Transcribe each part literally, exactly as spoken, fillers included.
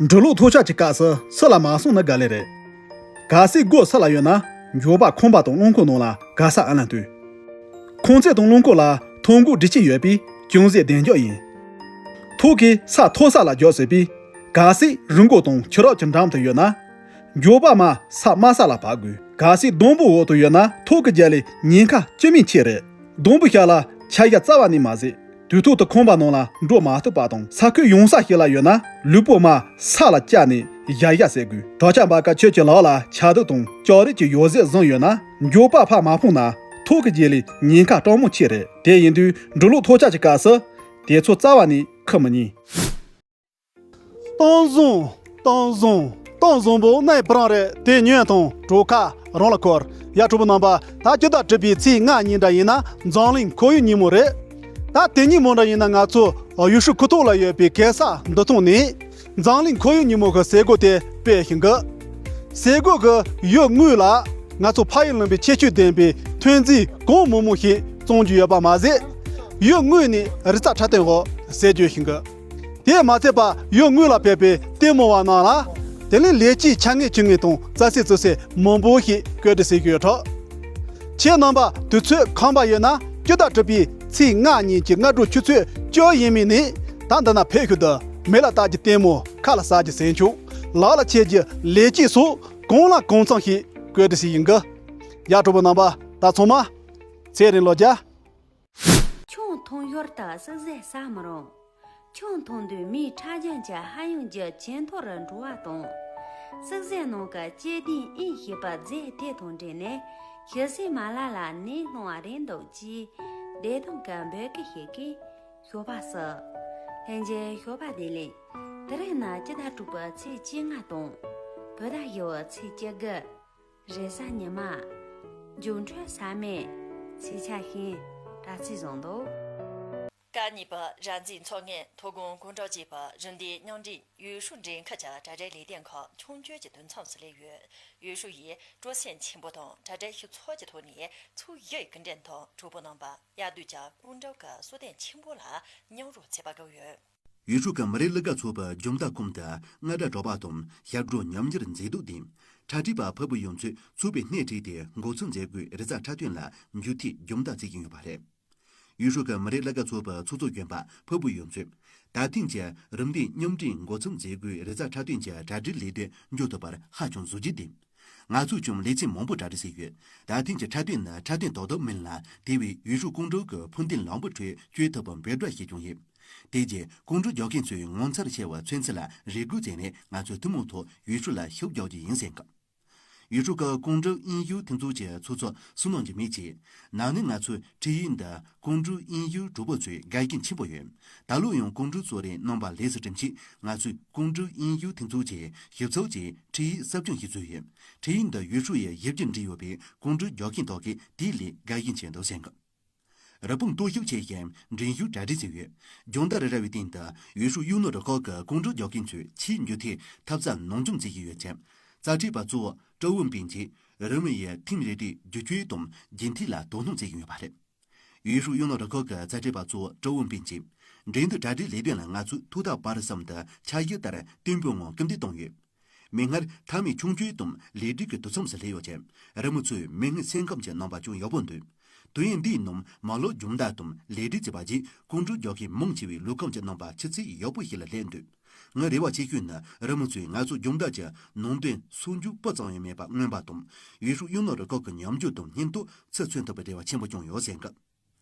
འབྲི་ཀློག་ཐོལ་རྒྱག་གི་སྐབས་སུ་སུ་ལ་མ་སོང་ན་དགའ་ལེ་རེད། གལ་སྲིད་སྒོ་སུ་ལ་ཡོད་ན། མགྱོགས་པ་ཁང་པ་དང་རླངས་འཁོར་ནང་ལ་ག་ས་ཨ་ལན་ལྟོས། ཁང་ཚན་དང་རླངས་འཁོར་ལ་ཐོ་འགོད་སྒྲིག་ཆས་ཡོད་པས་ཅུང་ཟད་བདེ་འཇགས་ཡིན། ཐོག་གིས་ས་མཐོ་ས་ལ་རྒྱག་སྲིད་པས། གལ་སྲིད་རི་མགོ་དང་ཆུ་རགས་ཀྱི་འགྲམ་དུ་ཡོད་ན། མགྱོགས་པ་མར་ས་དམའ་ས་ལ་བབས་དགོས། གལ་སྲིད་སྡོང་པོ་འོག་ཏུ་ཡོད་ན། ཐོག་གི་རྒྱབ་ལས་ཉེན་ཁ་སྤྱི་མིན་ཆེ་རེད། སྡོང་པོའི་ཤར་ལ་ཆ་ཡ་རྩ་བ་ནས་མ་ཟད། དུས་ཐོག་ཏུ་ཁང་པ་ནང་ལ་འགྲོ་མ་ཐུབ་པ་དང་། ས་ཁུལ་ཡངས་ས་ཞིག་ལ་ཡོད་ན། ལུས་པོ་མར་ས་ལ་བཀྱགས་ནས་བཞག་བཞག་བྱེད་དགོས། དྲག་ཆར་འབབ་སྐབས་ཁྱོད་ཀྱི་ལག་ལ་ཆར་གདུགས་དང་ལྕགས་རིགས་ཀྱི་ཡོ་བྱད་བཟུང་ཡོད་ན། མགྱོགས་པ་ཕར་མ་འཕངས་ན། ཐོག་གི་རྗེས་ལས་ཉེན་ཁ་སྤྲང་མོ་ཆེ་རེད། དེ་ཡིན་དུས་འབྲི་ཀློག་ཐོལ་རྒྱག་གི་སྐབས་སུ་དེ་ཚོ་རྩ་བ་ནས་འཁུར་མི་ཉན། གཏམ་བཟང་། གཏམ་བཟང་། གཏམ་བཟང་པོ་རྣ་བར་སྤྲིན་རེད། དེ་ཉན་དང་གྲོགས་ཁ་རང་ལ་འཁོར། ཡ། གྲོགས་པོ་རྣམ་པ། ད་སྤྱི་ཟླ་དྲུག་པའི་ཚེས་ལྔ་ཉིན་འདྲ་ཡིན་ན་འཛམ་གླིང་ཁོར་ཡུག་ཉིན་མོ་རེད། ད་དེ་ཉིན་མོ་འདྲ་ཡིན་ན་ང་ཚོ་ཡུལ་ཤུལ་ཁུག་ཐོག་ལ་ཡོད་པའི་གེ་སར་འདུ་ཁང་ནས་འཛམ་གླིང་ཁོར་ཡུག་ཉིན་མོ་གི་ཟས་གོ་དེ་སྤེལ་བཞིན་གི། ཟས་གོ་གི་ཡུལ་དངོས་ལ་ང་ཚོ་ཕ་ཡུལ་ལུང་པའི་ཁྱད་ཆོས་ལྡན་པའི་ཐོན་རྫས་གང་མང་མང་ཞིག་བཙོང་རྒྱུ་ཡོད་པ་མ་ཟད། ཡུལ་དངོས་ནས་རི་རྩ་འཕྲོད་བསྟེན་འོག་ཟས་སྤྱོད་བཞིན་གི། དེས་མ་ཚད་པ་ཡུལ་དངོས་ལ་ཕེབས་པའི་ལྟད་མོ་བ་རྣམས་ལ། དེ་ལས་ལས་ཀྱི་ཆ་ངེས་ཆུ་ངེས་དང་རྩྭ་སའི་བཙུགས་སའི་མང་པོ་ཞིག་བཀོད་སྒྲིག་བྱེད་ཀྱི་ཡོད་འགྲོ། ཁྱེད་རྣམ་པ་དུས་ཚོད་ཁོམ་པ་ཡོད་ན། སྤྱི་ཟླ་དྲུག་པའི་ཚེས་ལྔ་ཉིན་གྱི་སྔ་དྲོ་ཆུ་ཚོད་བཅུ་ཡས་མས་ནས་ད་འདི་ན་ཕེབས་ཤོག་དང་། མེ་ལ་བཏགས་ཀྱི་ལྟད་མོ་ཁ་ལ་ཟ་རྒྱུ་ཟས་མཆོག་ལག་ལ་འཁྱེར་རྒྱུ་ལས་བྱེད་སོགས་གང་ལ་གང་འཚམ་ཞིག་བཀོད་སྒྲིག་བྱས་ཡིན་གི། ཡ། གྲོགས་པོ་རྣམ་པ། ད་ཚང་མ་ཚེ་རིང་ལོ་བརྒྱ། ཆང་འཐུང་ཞོར་དུ་བསྲེག་ཟས་ཟ་མི་རུང་། ཆང་འཐུང་དུས་མིའི་ཁྲག་རྒྱུན་གྱི་ཧ་ཡང་གི་ཇེ་མཐོ་རུ་འགྲོ་བ་དང་། བསྲེག་ཟས་ནང་གི་སྐྱེ་ལྡན་ཨེ་ཞེས་པ་རྫས་དེ་དང་འབྲེལ་ནས་ཞིབ་བཤེར་མ་ལག་ལ་ནད་སློང་བ་རེད་འདུག་ཅེས་བདེ་ཐང་གི་འབོད་སྐུལ་ཞིག་གིས་ཞོགས་པ་བསུ། ལྷན་རྒྱས་ཞོགས་པ་བདེ་ལེགས། དེ་རིང་ནི་སྤྱི་ཟླ་དྲུག་པའི་ཚེས་བཅོ་ལྔ་དང་། བོད་ཟླ་བཞི་པའི་ཚེས་བཅུ་དགུ། རེས་གཟའ་ཉི་མ། འགྱུར་འཕྲོད་ས་མེད། ཚེས་ཆ་ཤིང་། དྲ་ཚིགས་བཟང་འདུག་སྐབས་གཉིས་པ་རང་བཙན་ཚོགས་ངན་ཐོག་ཁོངས་གོང་དྲག་ཅེས་པ་རིམ་ལྡན་མཉམ་འབྲེལ་ཡུལ་ཤུལ་མགྲིན་ཁ་བྱ་དྲ་སྦྲེལ་ལས་དོན་ཁག་ཆུང་བཅོས་ཀྱི་དུས་མཚམས་སུ་སླེབས་ཡོད། ཡུལ་ཤུལ་ཡིས་སྤྲོ་སེམས་ཆེན་པོ་དང་དྲ་སྦྲེལ་ཞིབ་ཚགས་ཀྱི་ཐོག་ནས་ཚོགས་གཞི་ཡི་སྐུ་མགྲོན་དང་གྲོགས་པོ་རྣམ་པ་དབྱར་དུས་ཀྱི་སྐུ་མགྲོན་གྱི་གསོལ་སྟོན་ཆེན་པོ་ལ་མཉམ་རོགས་བྱེད་པར་བཀོད་ཡོད། ཡུལ་ཤུལ་གྱི་མི་རིགས་གླུ་གར་ཚོགས་པའི་རྒྱང་ལྟ་ཁང་དུ་རྔ་སྒྲ་སྒྲོག་པ་དང་ཞབས་བྲོ་ཉམས་འགྱུར་མཛེས་སྡུག་ལྡན། འཕྲལ་སྒྲིག་པ་ཕུར་བུ་ཡུལ་ཚོས་ཚོགས་པའི་སྣེ་ཁྲིད་དེ་འགོ་ཚུགས་མཛད་སྒོའི་རི་རྩ་འཕྲོད་བསྟེན་ལ་མཇུག་མཐའི་རྒྱང་ལྟ་བྱེད་ཀྱིན་ཡོད་པ་རེད། ཡུལ་ཤུལ་གྱི་མི་རིགས་གླུ་གར་ཚོགས་པའི་ཚོགས་གཙོ་གཞོན་པ་ཕུར་བུ་ཡུལ་ཚོས། ད་ཐེངས་ཀྱི་རིམ་ལྡན་མཉམ་འབྲེལ་འགོ་ཚུགས་མཛད་སྒོའི་རི་རྩ་འཕྲོད་བསྟེན་གྱི་གྲ་སྒྲིག་ལས་དོན་མཇུག་ཐུབ་པར་ཧ་ཅང་གཟི་བརྗིད་ལྡན། ང་ཚོས་ཀྱང་ལེ་ཚན་མང་པོ་གྲ་སྒྲིག་བྱས་ཡོད། ད་ཐེངས་ཀྱི་འཕྲོད་བསྟེན་ནི་འཕྲོད་བསྟེན་དོ་བདག་མིན་ལ་དེ་བས་ཡུལ་ཤུལ་སྐུ་མགྲོན་གྱི་ཕུགས་འདུན་ལམ་བུ་ཁྲོད་བསྐྱོད་ཐུབ་པའི་འབོད་སྒྲ་ཞིག་ཀྱང་ཡིན། དེ་རྗེས་སྐུ་མགྲོན་རྒྱག་མཁན་ཚོས་ངོ་མཚར་ཆེ་བའི་ཚོན་རྩི་ལ་རེ་སྒུག་བྱས་ནས་ང་ཚོས་ཐུན་མོང་ཐོག་ཡུལ་ཤུལ་ལ་ཤུགས་རྒྱག་རྒྱུ་ཡིན་ཟེར་གི། ཡུལ་ཤུལ་གྱི་སྐུ་མགྲོན་དབྱིན་ཡུལ་མཐུན་ཚོགས་ཀྱི་ཚོགས་གཙོ་བསོད་ནམས་འཇིགས་མེད་ཀྱིས། ན་ནིང་ང་ཚོས་འཕྲིན་ཡིག་འདི་སྐུ་མགྲོན་དབྱིན་ཡུལ་གྲོགས་པོ་ཚོའི་དགའ་ཞེན་ཆེན་པོ་ཡོད། ད་ལོ་ཡང་སྐུ་མགྲོན་གཙོ་རིམ་གནང་པ་ལས་སུ་དྲན་ཆེད་ང་ཚོས་སྐུ་མགྲོན་དབྱིན་ཡུལ་མཐུན་ཚོགས་ཀྱིས་ཞིབ་ཚགས་ཀྱིས་འཕྲིན་ཡིག་གསར་བསྐྲུན་ཞིག་བཟོས་ཡོད། འཕྲིན་ཡིག་འདི་ཡུལ་ཤུལ་ཡི་ཞི་བདེ་འབྲེལ་ཡོད་པའི་སྐུ་མགྲོན་རྒྱག་མཁན་དག་གིས་དེའི་ལས་དགའ་ཞེན་ཆེ་འདུག་ཟེར་གི། རི་བོང་གཏོར་བཤིག་ཆེ་ཞིང་འགྲན་ཞུགས་གྲ་སྒྲིག་བྱས་ཡོད། སྦྱོང་བརྡར་ར་བའི་སྟེང་དུ་ཡུལ་ཤུལ་གཡུ་ནོར་རུ་ཁག་གི་སྐུ་མགྲོན་རྒྱག་མཁན་ཚོས་ཆེས་མཇུག་མཐའི་ཐབས་རྩལ་ནང་འཇུག་མཛད་ཀྱི་ཡོད་ཅིང་། རྩ་ཁྲིད་པ་གཙོ་བོ་ཀྲོའུ་ཝུན་པིན་གྱིས་རི་མོ་ཡི་ཐིམ་རེ་རེའི་བསྒྱུར་བཅོས་དང་རྒྱུན་མཐུད་ལ་དོ་སྣང་བྱེད་ཀྱི་ཡོད་པ་རེད། ཡུལ་ཤུལ་གཡུ་ནོར་རུ་ཁག་གི་རྩ་ཁྲིད་པ་གཙོ་བོ་ཀྲོའུ་ཝུན་པིན་གྱིས། འགྲན་བསྡུར་གྲ་སྒྲིག་ལས་དོན་ལ་ང་ཚོས་ཐོག་མཐའ་བར་གསུམ་དུ་འཆར་གཞི་ལྟར་བརྟན་པོའི་ངང་སྐུལ་འདེད་བཏང་ཡོད། མིག་སྔར་མཐའ་མའི་ཆུང་བཅོས་དང་ལས་སྒྲིག་གི་དུས་མཚམས་སུ་སླེབས་ཡོད་ཅིང་། རི་མོ་ཚོས་མིག་སྔའི་སེམས་ཁམས་ཀྱི་རྣམ་པ་ཅུང་ཡག་པོ་འདུག་དུས་ཡུན་འདིའི་ནང་མ་ལག་སྦྱོང་བརྡར་དང་ལས་སྒྲིག་བྱས་པ་བརྒྱུད་སྐུ་མགྲོན་རྒྱག་མཁན་མང་ཆེ་བས་ལུས་ཁམས་ཀྱི་རྣམ་པ་ཆུ་ཚད་ཡག་པོ་ཞིག་ལ་སླེབས་འདུག་ངའི་རེ་བ་ཆེ་ཤོས་ནི་རི་མོ་ཚོས་ང་ཚོའི་སྦྱོང་བརྡར་གྱི་ནང་དོན་སོར་འཇུག་སྤུ་ཙམ་ཡང་མེད་པར་མངོན་པ་དང་། ཡུལ་ཤུལ་གཡུ་ནོར་རུ་ཁག་གི་ཉམས་འགྱུར་དང་སྙིང་སྟོབས་ཚུར་མཚོན་ཐུབ་པའི་རེ་བ་ཆེན་པོ་བྱུང་ཡོད་ཟེར་གི།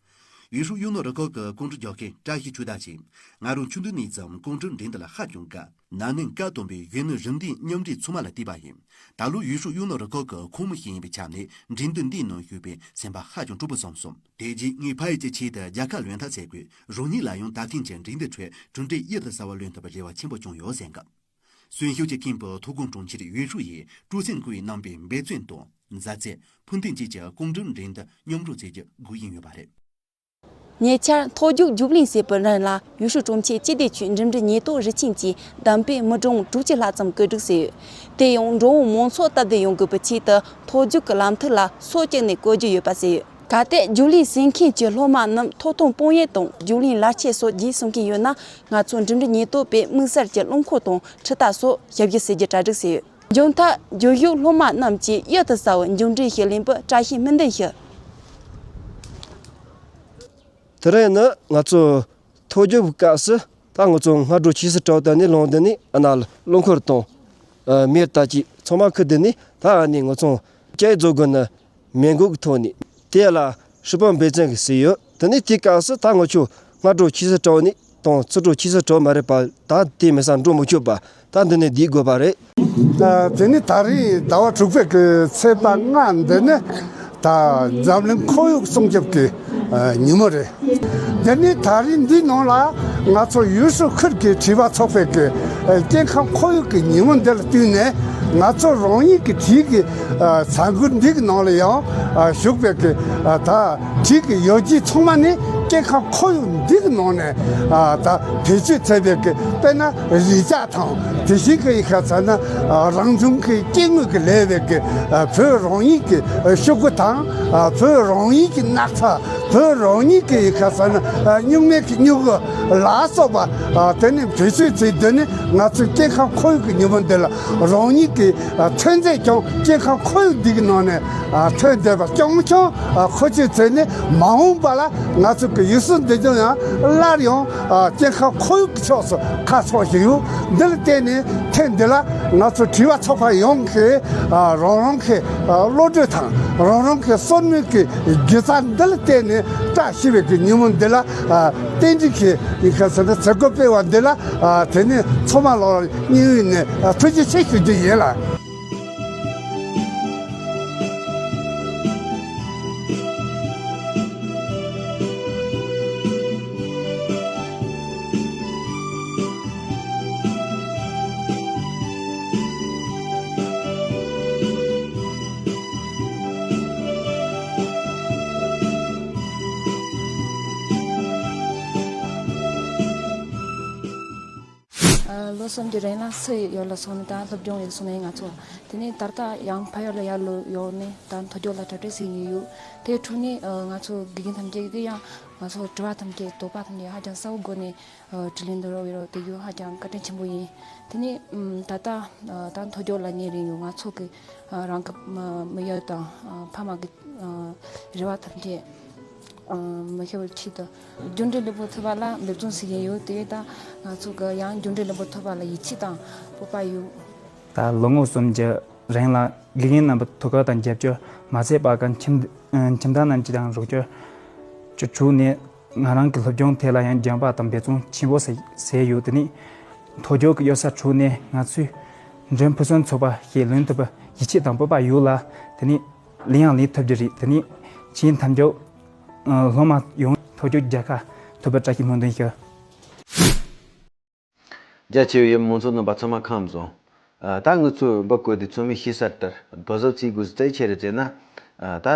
ཡུལ་ཤུལ་གཡུ་ནོར་རུ་ཁག་གི་སྐུ་མགྲོན་རྒྱག་མཁན་བཀྲ་ཤིས་ཆོས་དར་གྱིས། ང་རང་ཆུང་དུས་ནས་ཙམ་སྐུ་མགྲོན་འགྲན་བསྡུར་ལ་ཧ་ཅང་དགའ། ན་ནིང་སྐབས་དང་པོའི་གཞོན་ནུ་རིམ་ལྡན་མཉམ་འབྲེལ་ཚོགས་མ་ལ་བལྟས་པ་ཡིན། ད་ལོ་ཡུལ་ཤུལ་གཡུ་ནོར་རུ་ཁག་གི་ཁོངས་མི་ཞིག་ཡིན་པའི་ཆ་ནས་འགྲན་བསྡུར་འདིའི་ནང་ཞུགས་པས་སེམས་པ་ཧ་ཅང་སྤྲོ་པོ་བྱུང་སོང་། དེ་རྗེས་ངས་ཕ་ཡུལ་གྱི་ཆེད་དུ་རྒྱལ་ཁ་ལོན་ཐབས་བྱེད་དགོས། རང་ཉིད་ལ་ཡང་ད་ཐེངས་ཀྱི་འགྲན་བསྡུར་ཁྲོད་གྲུབ་འབྲས་གཡུར་དུ་ཟ་བ་ལོན་ཐུབ་པའི་རེ་བ་ཆེན་པོ་བྱུང་ཡོད་ཟེར་གི། གསོན་ཤུགས་ཀྱི་ཁེངས་པའི་ཐོག་ཁོངས་གྲོང་ཁྱེར་ཡུལ་ཤུལ་ཡིས་སྤྲོ་སེམས་སྐུལ་བའི་རྣམ་པའི་འབད་བརྩོན་དང་མཛའ་བརྩེ། ཕུགས་འདུན་བཅས་ཀྱི་སྐུ་མགྲོན་འགྲན་བསྡུར་མཉམ་རོགས་བྱེད་རྒྱུ་དགོས་ཀྱི་ཡོད་པ་རེད། ཉེ་ཆར་མཐོ་རྒྱུགས་རྒྱུགས་ལེན་བྱེད་པའི་རིང་ལ་ཡུལ་ཤུལ་གྲོང་ཁྱེར་སྤྱི་བདེ་ཅུས་འགྲིམ་འགྲུལ་ཉེན་རྟོག་རུ་ཆེན་གྱིས་བདམས་པའི་མི་གྲངས་དྲུག་ཅུ་ལྷག་ཙམ་བཀོད་སྒྲིག་བྱས་ཡོད། དེ་ཡང་འགྲོ་འོང་མང་ཚོགས་སྟབས་བདེ་ཡོང་དགོས་པའི་ཆེད་དུ་མཐོ་རྒྱུགས་ཀྱི་ལམ་ཐིག་ལ་སོ་བརྒྱབ་ནས་བཀོད་རྒྱུ་ཡོད་པ་བྱས་ཡོད། གལ་ཏེ་རྒྱུན་ལས་ཟིན་མཁན་གྱི་སློབ་མ་རྣམས་ཐོབ་ཐང་དཔང་ཡིག་དང་རྒྱུན་ལས་ལག་ཁྱེར་སོགས་བརྒྱུད་སོང་མཁན་ཡོད་ན། ང་ཚོ་འགྲིམ་འགྲུལ་ཉེན་རྟོག་པས་དམིགས་བསལ་གྱི་རླངས་འཁོར་དང་འཕྲུལ་རྟ་སོགས་ཞབས་ཞུ་ཟེར་རྒྱུ་གྲ་སྒྲིག་བྱས་ཡོད། མཇུག་མཐར་རྒྱུ་ཞུགས་སློབ་མ་རྣམས་ཀྱིས་གཡུར་དུ་ཟ་བའི་འགྲིམ་འགྲུལ་གྱི་ལས་འབོར་བཀྲ་ཤིས་སྨོན་འདུན་ཞུས། དེ་རིང་ནི་ང་ཚོ་ཐོ་རྒྱབ་སྐབས་སུ་ད་ང་ཚོ་སྔ་དྲོ་ཆུ་ཚོད་དྲུག་དང་ནི་ལངས་དེ་ནི་ཨ་ན་ལ་རླངས་འཁོར་དང་། མེར་ད་ཅི་ཚང་མ་ཁུར་དེ་ནི་ད་ཨ་ནི་ང་ཚོ་སྐྱེལ་བཟོ་དགོས་ནི་མེ་འགོག་གི་ཐོག་ནས་དེ་ལ་ཧྲིལ་པོ་འབད་བརྩོན་གྱི་ཟེར་ཡོད། དེ་ནི་དེ་སྐབས་སུ་ད་ང་ཚོ་སྔ་དྲོ་ཆུ་ཚོད་དྲུག་ནི་དང་ཚུར་དྲུག་ཆུ་ཚོད་དྲུག་མ་རེད་པ། ད་དེ་མི་སང་འགྲོ་མི་ཆོག་པ། ད་འདི་ནས་བསྡད་དགོས་པ་རེད། ཨ། དེ་ནི་ད་རེས་ཟླ་བ་དྲུག་པའི་གི་ཚེས་པ་ལྔ་འདི་ནི་ད་འཛམ་གླིང་ཁོར་ཡུག་སྲུང་སྐྱོབ་ཀྱི་ཨ་ཉིན་མོ་རེད། དེ་ནི་ད་རེས་འདིའི་ནང་ལ་ང་ཚོ་ཡུས་ཧྲུའུ་ཁུལ་གྱི་བྲེལ་བ་ཚོགས་པའི་གི་ཨ་སྐྱེ་ཁམས་ཁོར་ཡུག་གི་ཉིན་མོ་འདི་ལ་བསྟུན་ནས། ང་ཚོ་རང་ཉིད་ཀྱི་བྲེལ་གྱི་ཨ་ཚ་འགུལ་འདི་གི་ནང་ལ་ཡང་ཨ་ཞུགས་པའི་གི་ཨ་ད་བྲེལ་གྱི་ཡོད་རྒྱུ་ཚང་མ་ནི་སྐྱེ་ཁམས་ཁོར་ཡུག་འདི་གི་ནང་ནས་ཨ་ད་བེད་སྤྱོད་བྱས་པའི་གི་དཔེར་ན་རི་ལྕགས་དང་། དེ་བཞིན་གྱི་ཡི་ག་ཚ་ན་ཨ་རང་བྱུང་གི་སྐྱེ་དངོས་ཀྱི་ལས་པའི་གི་ཨ་བོད་རང་ཉིད་ཀྱི་ཨ་ཤོག་གུ་དང་། ཨ་བོད་རང་ཉིད་ཀྱི་སྣག་ཚ། བོད་རང་ཉིད་ཀྱི་ཡི་ག་ཚ་ན་ཨ་སྨྱུག་མའི་གི་སྨྱུ་གུ་ལ་སོགས་པ། ཨ་དེ་ནི་བེད་སྤྱོད་བྱས། དེ་ནི་ང་ཚོའི་སྐྱེ་ཁམས་ཁོར་ཡུག་གི་ཉིན་མོ་འདི་ལ་རང་ཉིད་ཀྱི་ཨ་ཐོན་རྫས་ཀྱང་སྐྱེ་ཁམས་ཁོར་ཡུག་འདི་གི་ནང་ནས་ཨ་ཐོན་བསྡད་པ་རྐྱང་རྐྱང་ཨ་མཁོ་སྤྱོད་བྱས་ནས། མ་འོངས་པ་ལ་ང་ཚོ་གི་ཡུལ་སྲོལ་འདི་ཚོ་ཡང་སླར་ཡང་ཨ་སྐྱེ་ཁམས་ཁོར་ཡུག་གི་ཕྱོགས་སུ་ཁ་ཕྱོགས་བཞིན་ཡོད། འདི་ལ་བརྟེན་ནས་ཐེངས་འདི་ལ་ང་ཚོ་བྲེལ་བ་ཚོགས་པ་ཡོངས་ཀྱིས་ཨ་རང་རང་གི་ཨ་བློ་གྲོས་དང་རང་རང་གི་བསམ་བློའི་གི་སྒྱུ་རྩལ་འདི་ལ་བརྟེན་ནས་བཀྲ་ཤིས་པའི་གི་ཉིན་མོ་འདི་ལ་ཨ་རྟེན་འབྲེལ་གྱི་ཡི་ག་ཟེར་ན་བྱེད་སྒོ་སྤེལ་བ་འདི་ལ་ཨ་དེ་ནས་ཚང་མ་ལ་སྙིང་དབུས་ནས་ཨ་ཐུགས་རྗེ་ཆེ་ཞུ་རྒྱུ་ཡིན་ལ། ཨ། ལོ་གསུམ་གྱི་རིང་ལ་སུ་ཡི་ཡུལ་ལ་སོང་ནས་ད་སློབ་སྦྱོང་ཡིན་སོང་ནས་ང་ཚོ། དེ་ནས་ད་ལྟ་ཡང་ཕ་ཡུལ་ལ་ཡར་ལོག་ཡོང་ནས་ད་མཐོ་སྦྱོང་ལ་གྲ་སྒྲིག་བྱེད་ཀྱི་ཡོད། དེའི་ཁྲོད་ནས་ཨ་ང་ཚོ་དགེ་རྒན་ཐམས་ཅད་ཀྱིས་ཡང་ང་ཚོ་དྲི་བ་ཐམས་ཅད་དོགས་པ་ཐམས་ཅད་ཧ་ཅང་གསལ་བོ་སྒོ་ནས་ཨ་དྲིས་ལན་འདི་རོགས་ཡོད་རོགས་དེ་ཡོད། ཧ་ཅང་བཀའ་དྲིན་ཆེན་པོ་ཡིན། དེ་ནས་ཨམ་ད་ལྟ་ཨ་ད་མཐོ་སྦྱོང་ལ་ཉེ་རིང་ཡོད། ང་ཚོ་གི་ཨ་རང་གི་མ་མི་ཡུལ་དང་ཨ་ཕ་མ་གི་ཨ་རེ་བ་ཐམས་ཅད་ཨ་མི་ཤོར་བའི་ཆེད་དུ་རྒྱུན་འགྲུལ་ལེགས་པོ་ཐུབ་པ་ལ་འབད་བརྩོན་བྱེད་ཀྱི་ཡོད། དེ་ད་ང་ཚོ་གི་ཡང་རྒྱུན་འགྲུལ་ལེགས་པོ་ཐུབ་པ་ལ་ཡིད་ཆེས་དང་སྤོབས་པ་ཡོད། ད་ལོ་ངོ་གསུམ་གྱི་རིང་ལ་དགེ་རྒན་རྣམ་པའི་ཐུགས་ཁུར་དང་རྒྱབ་སྐྱོར་མ་ཟད་པ་གི་ཁྱིམ་ཁྱིམ་བདག་རྣམས་ཀྱི་དང་རོགས་སྐྱོར་གྱི་ཁྲོད་ནས་ང་རང་གི་སློབ་སྦྱོང་ཐད་ལ་ཡང་རྒྱུན་པ་དང་འབད་བརྩོན་ཆེན་པོ་བྱས་བྱས་ཡོད། དེ་ནས་མཐོ་སྦྱོང་གི་གཡུལ་ས་ཁྲོད་ནས་ང་ཚོའི་འབྲིང་ཕུན་སུམ་ཚོགས་པ་ཞིག་ལོན་ཐུབ་པའི་ཡིད་ཆེས་དང་སྤོབས་པ་ཡོད་ལ། དེ་ནས་ལེན་ཡང་ལེན་ཐུབ་རྒྱུ་རེད། དེ་ནས་ཁྱེད་ཐམས་ཅད་སློབ་མ་ཡོངས་མཐོ་སྦྱོང་རྒྱལ་ཁ་ཐོབ་པའི་བཀྲ་ཤིས་སྨོན་འདུན་ཞུ། རྒྱ་ཆེ་བའི་མང་ཚོགས་རྣམ་པ་ཚང་མ་ཁམས་བཟང་། ཨ། ད་ང་ཚོས་འབུལ་དགོས་དུས་ཚང་མས་ཤེས་གསལ་ལྟར་དོ་བཟོ་བྱེད་དགོས་རྩེ་ཆེ་རེ་བྱས་ན། ཨ། ད་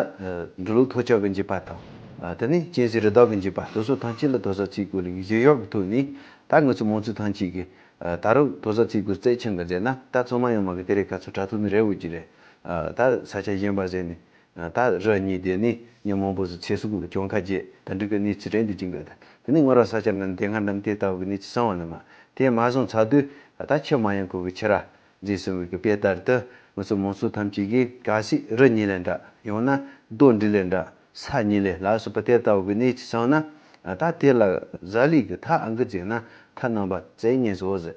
འབྲི་ལུགས་ཐོག་ཆགས་ཀྱི་འཇིགས་པ་དང་། ཨ། དེ་ནས་གཅན་གཟན་རི་དྭགས་ཀྱི་འཇིགས་པ་དེ་ཚོ་ཐམས་ཅད་ལ་དོ་བཟོ་བྱེད་དགོས་ལུགས་ཀྱི་གཞི་གཡོག་གི་ཐོག་ནས། ད་ང་ཚོ་མང་ཚོགས་ཐམས་ཅད་ཀྱིས་ཨ། ད་རུང་དོ་བཟོ་བྱེད་དགོས་རྩེ་ཆེན་གྱི་རྗེས་ན། ད་ཚང་མ་ཡོང་མ་གི་དེ་རེད། ག་ཚོད་དྲག་ཐུབ་ནི་རེད་འོ་ཅི་རེད། ཨ། ད་ས་ཆ་གཞན་པ་ཟེར་ནས། ད་རི་རྙེད་དེ་ནི་མི་མང་པོ་ཚོ་ཚེ་སྲོག་ལ་གྱོང་ཁ་བརྒྱབ། དེ་འདྲ་གི་གནས་ཚུལ་རེད་འདི་ཅིག་འདུག་དེ་ནི་ངོ་ར་ས་ཆ་འདི་ནི་དེ་སྔ་འདྲ་དེ་ལྟ་བུ་གི་གནས་ཚུལ་བྱུང་བ་ནི་མ། དེ་མ་བྱུང་ཚར་དུས་ད་ཆུ་མ་ཡོང་གོང་གི་ཕྱིར་ར་ཟེར་གསུངས་པའི་གི་དཔེ་ལྟར་དུ། ང་ཚོ་མང་ཚོགས་ཐམས་ཅད་ཀྱིས་གལ་སྲིད་རི་རྙེད་ལས་འདྲ། ཡང་ན་རྡོ་འགྲིལ་ལས་འདྲ། ས་རྙེད་ལས་ལ་སོགས་པ་དེ་ལྟ་བུ་གི་གནས་ཚུལ་བྱུང་ན། ད་དེ་ལ་ཟ་ལུགས་ཀྱི་ཐབས་ཨང་གི་བྱས་ན། ཐབས་རྣམ་པ་རྩ་གཉིས་བཟོ་ཟེར།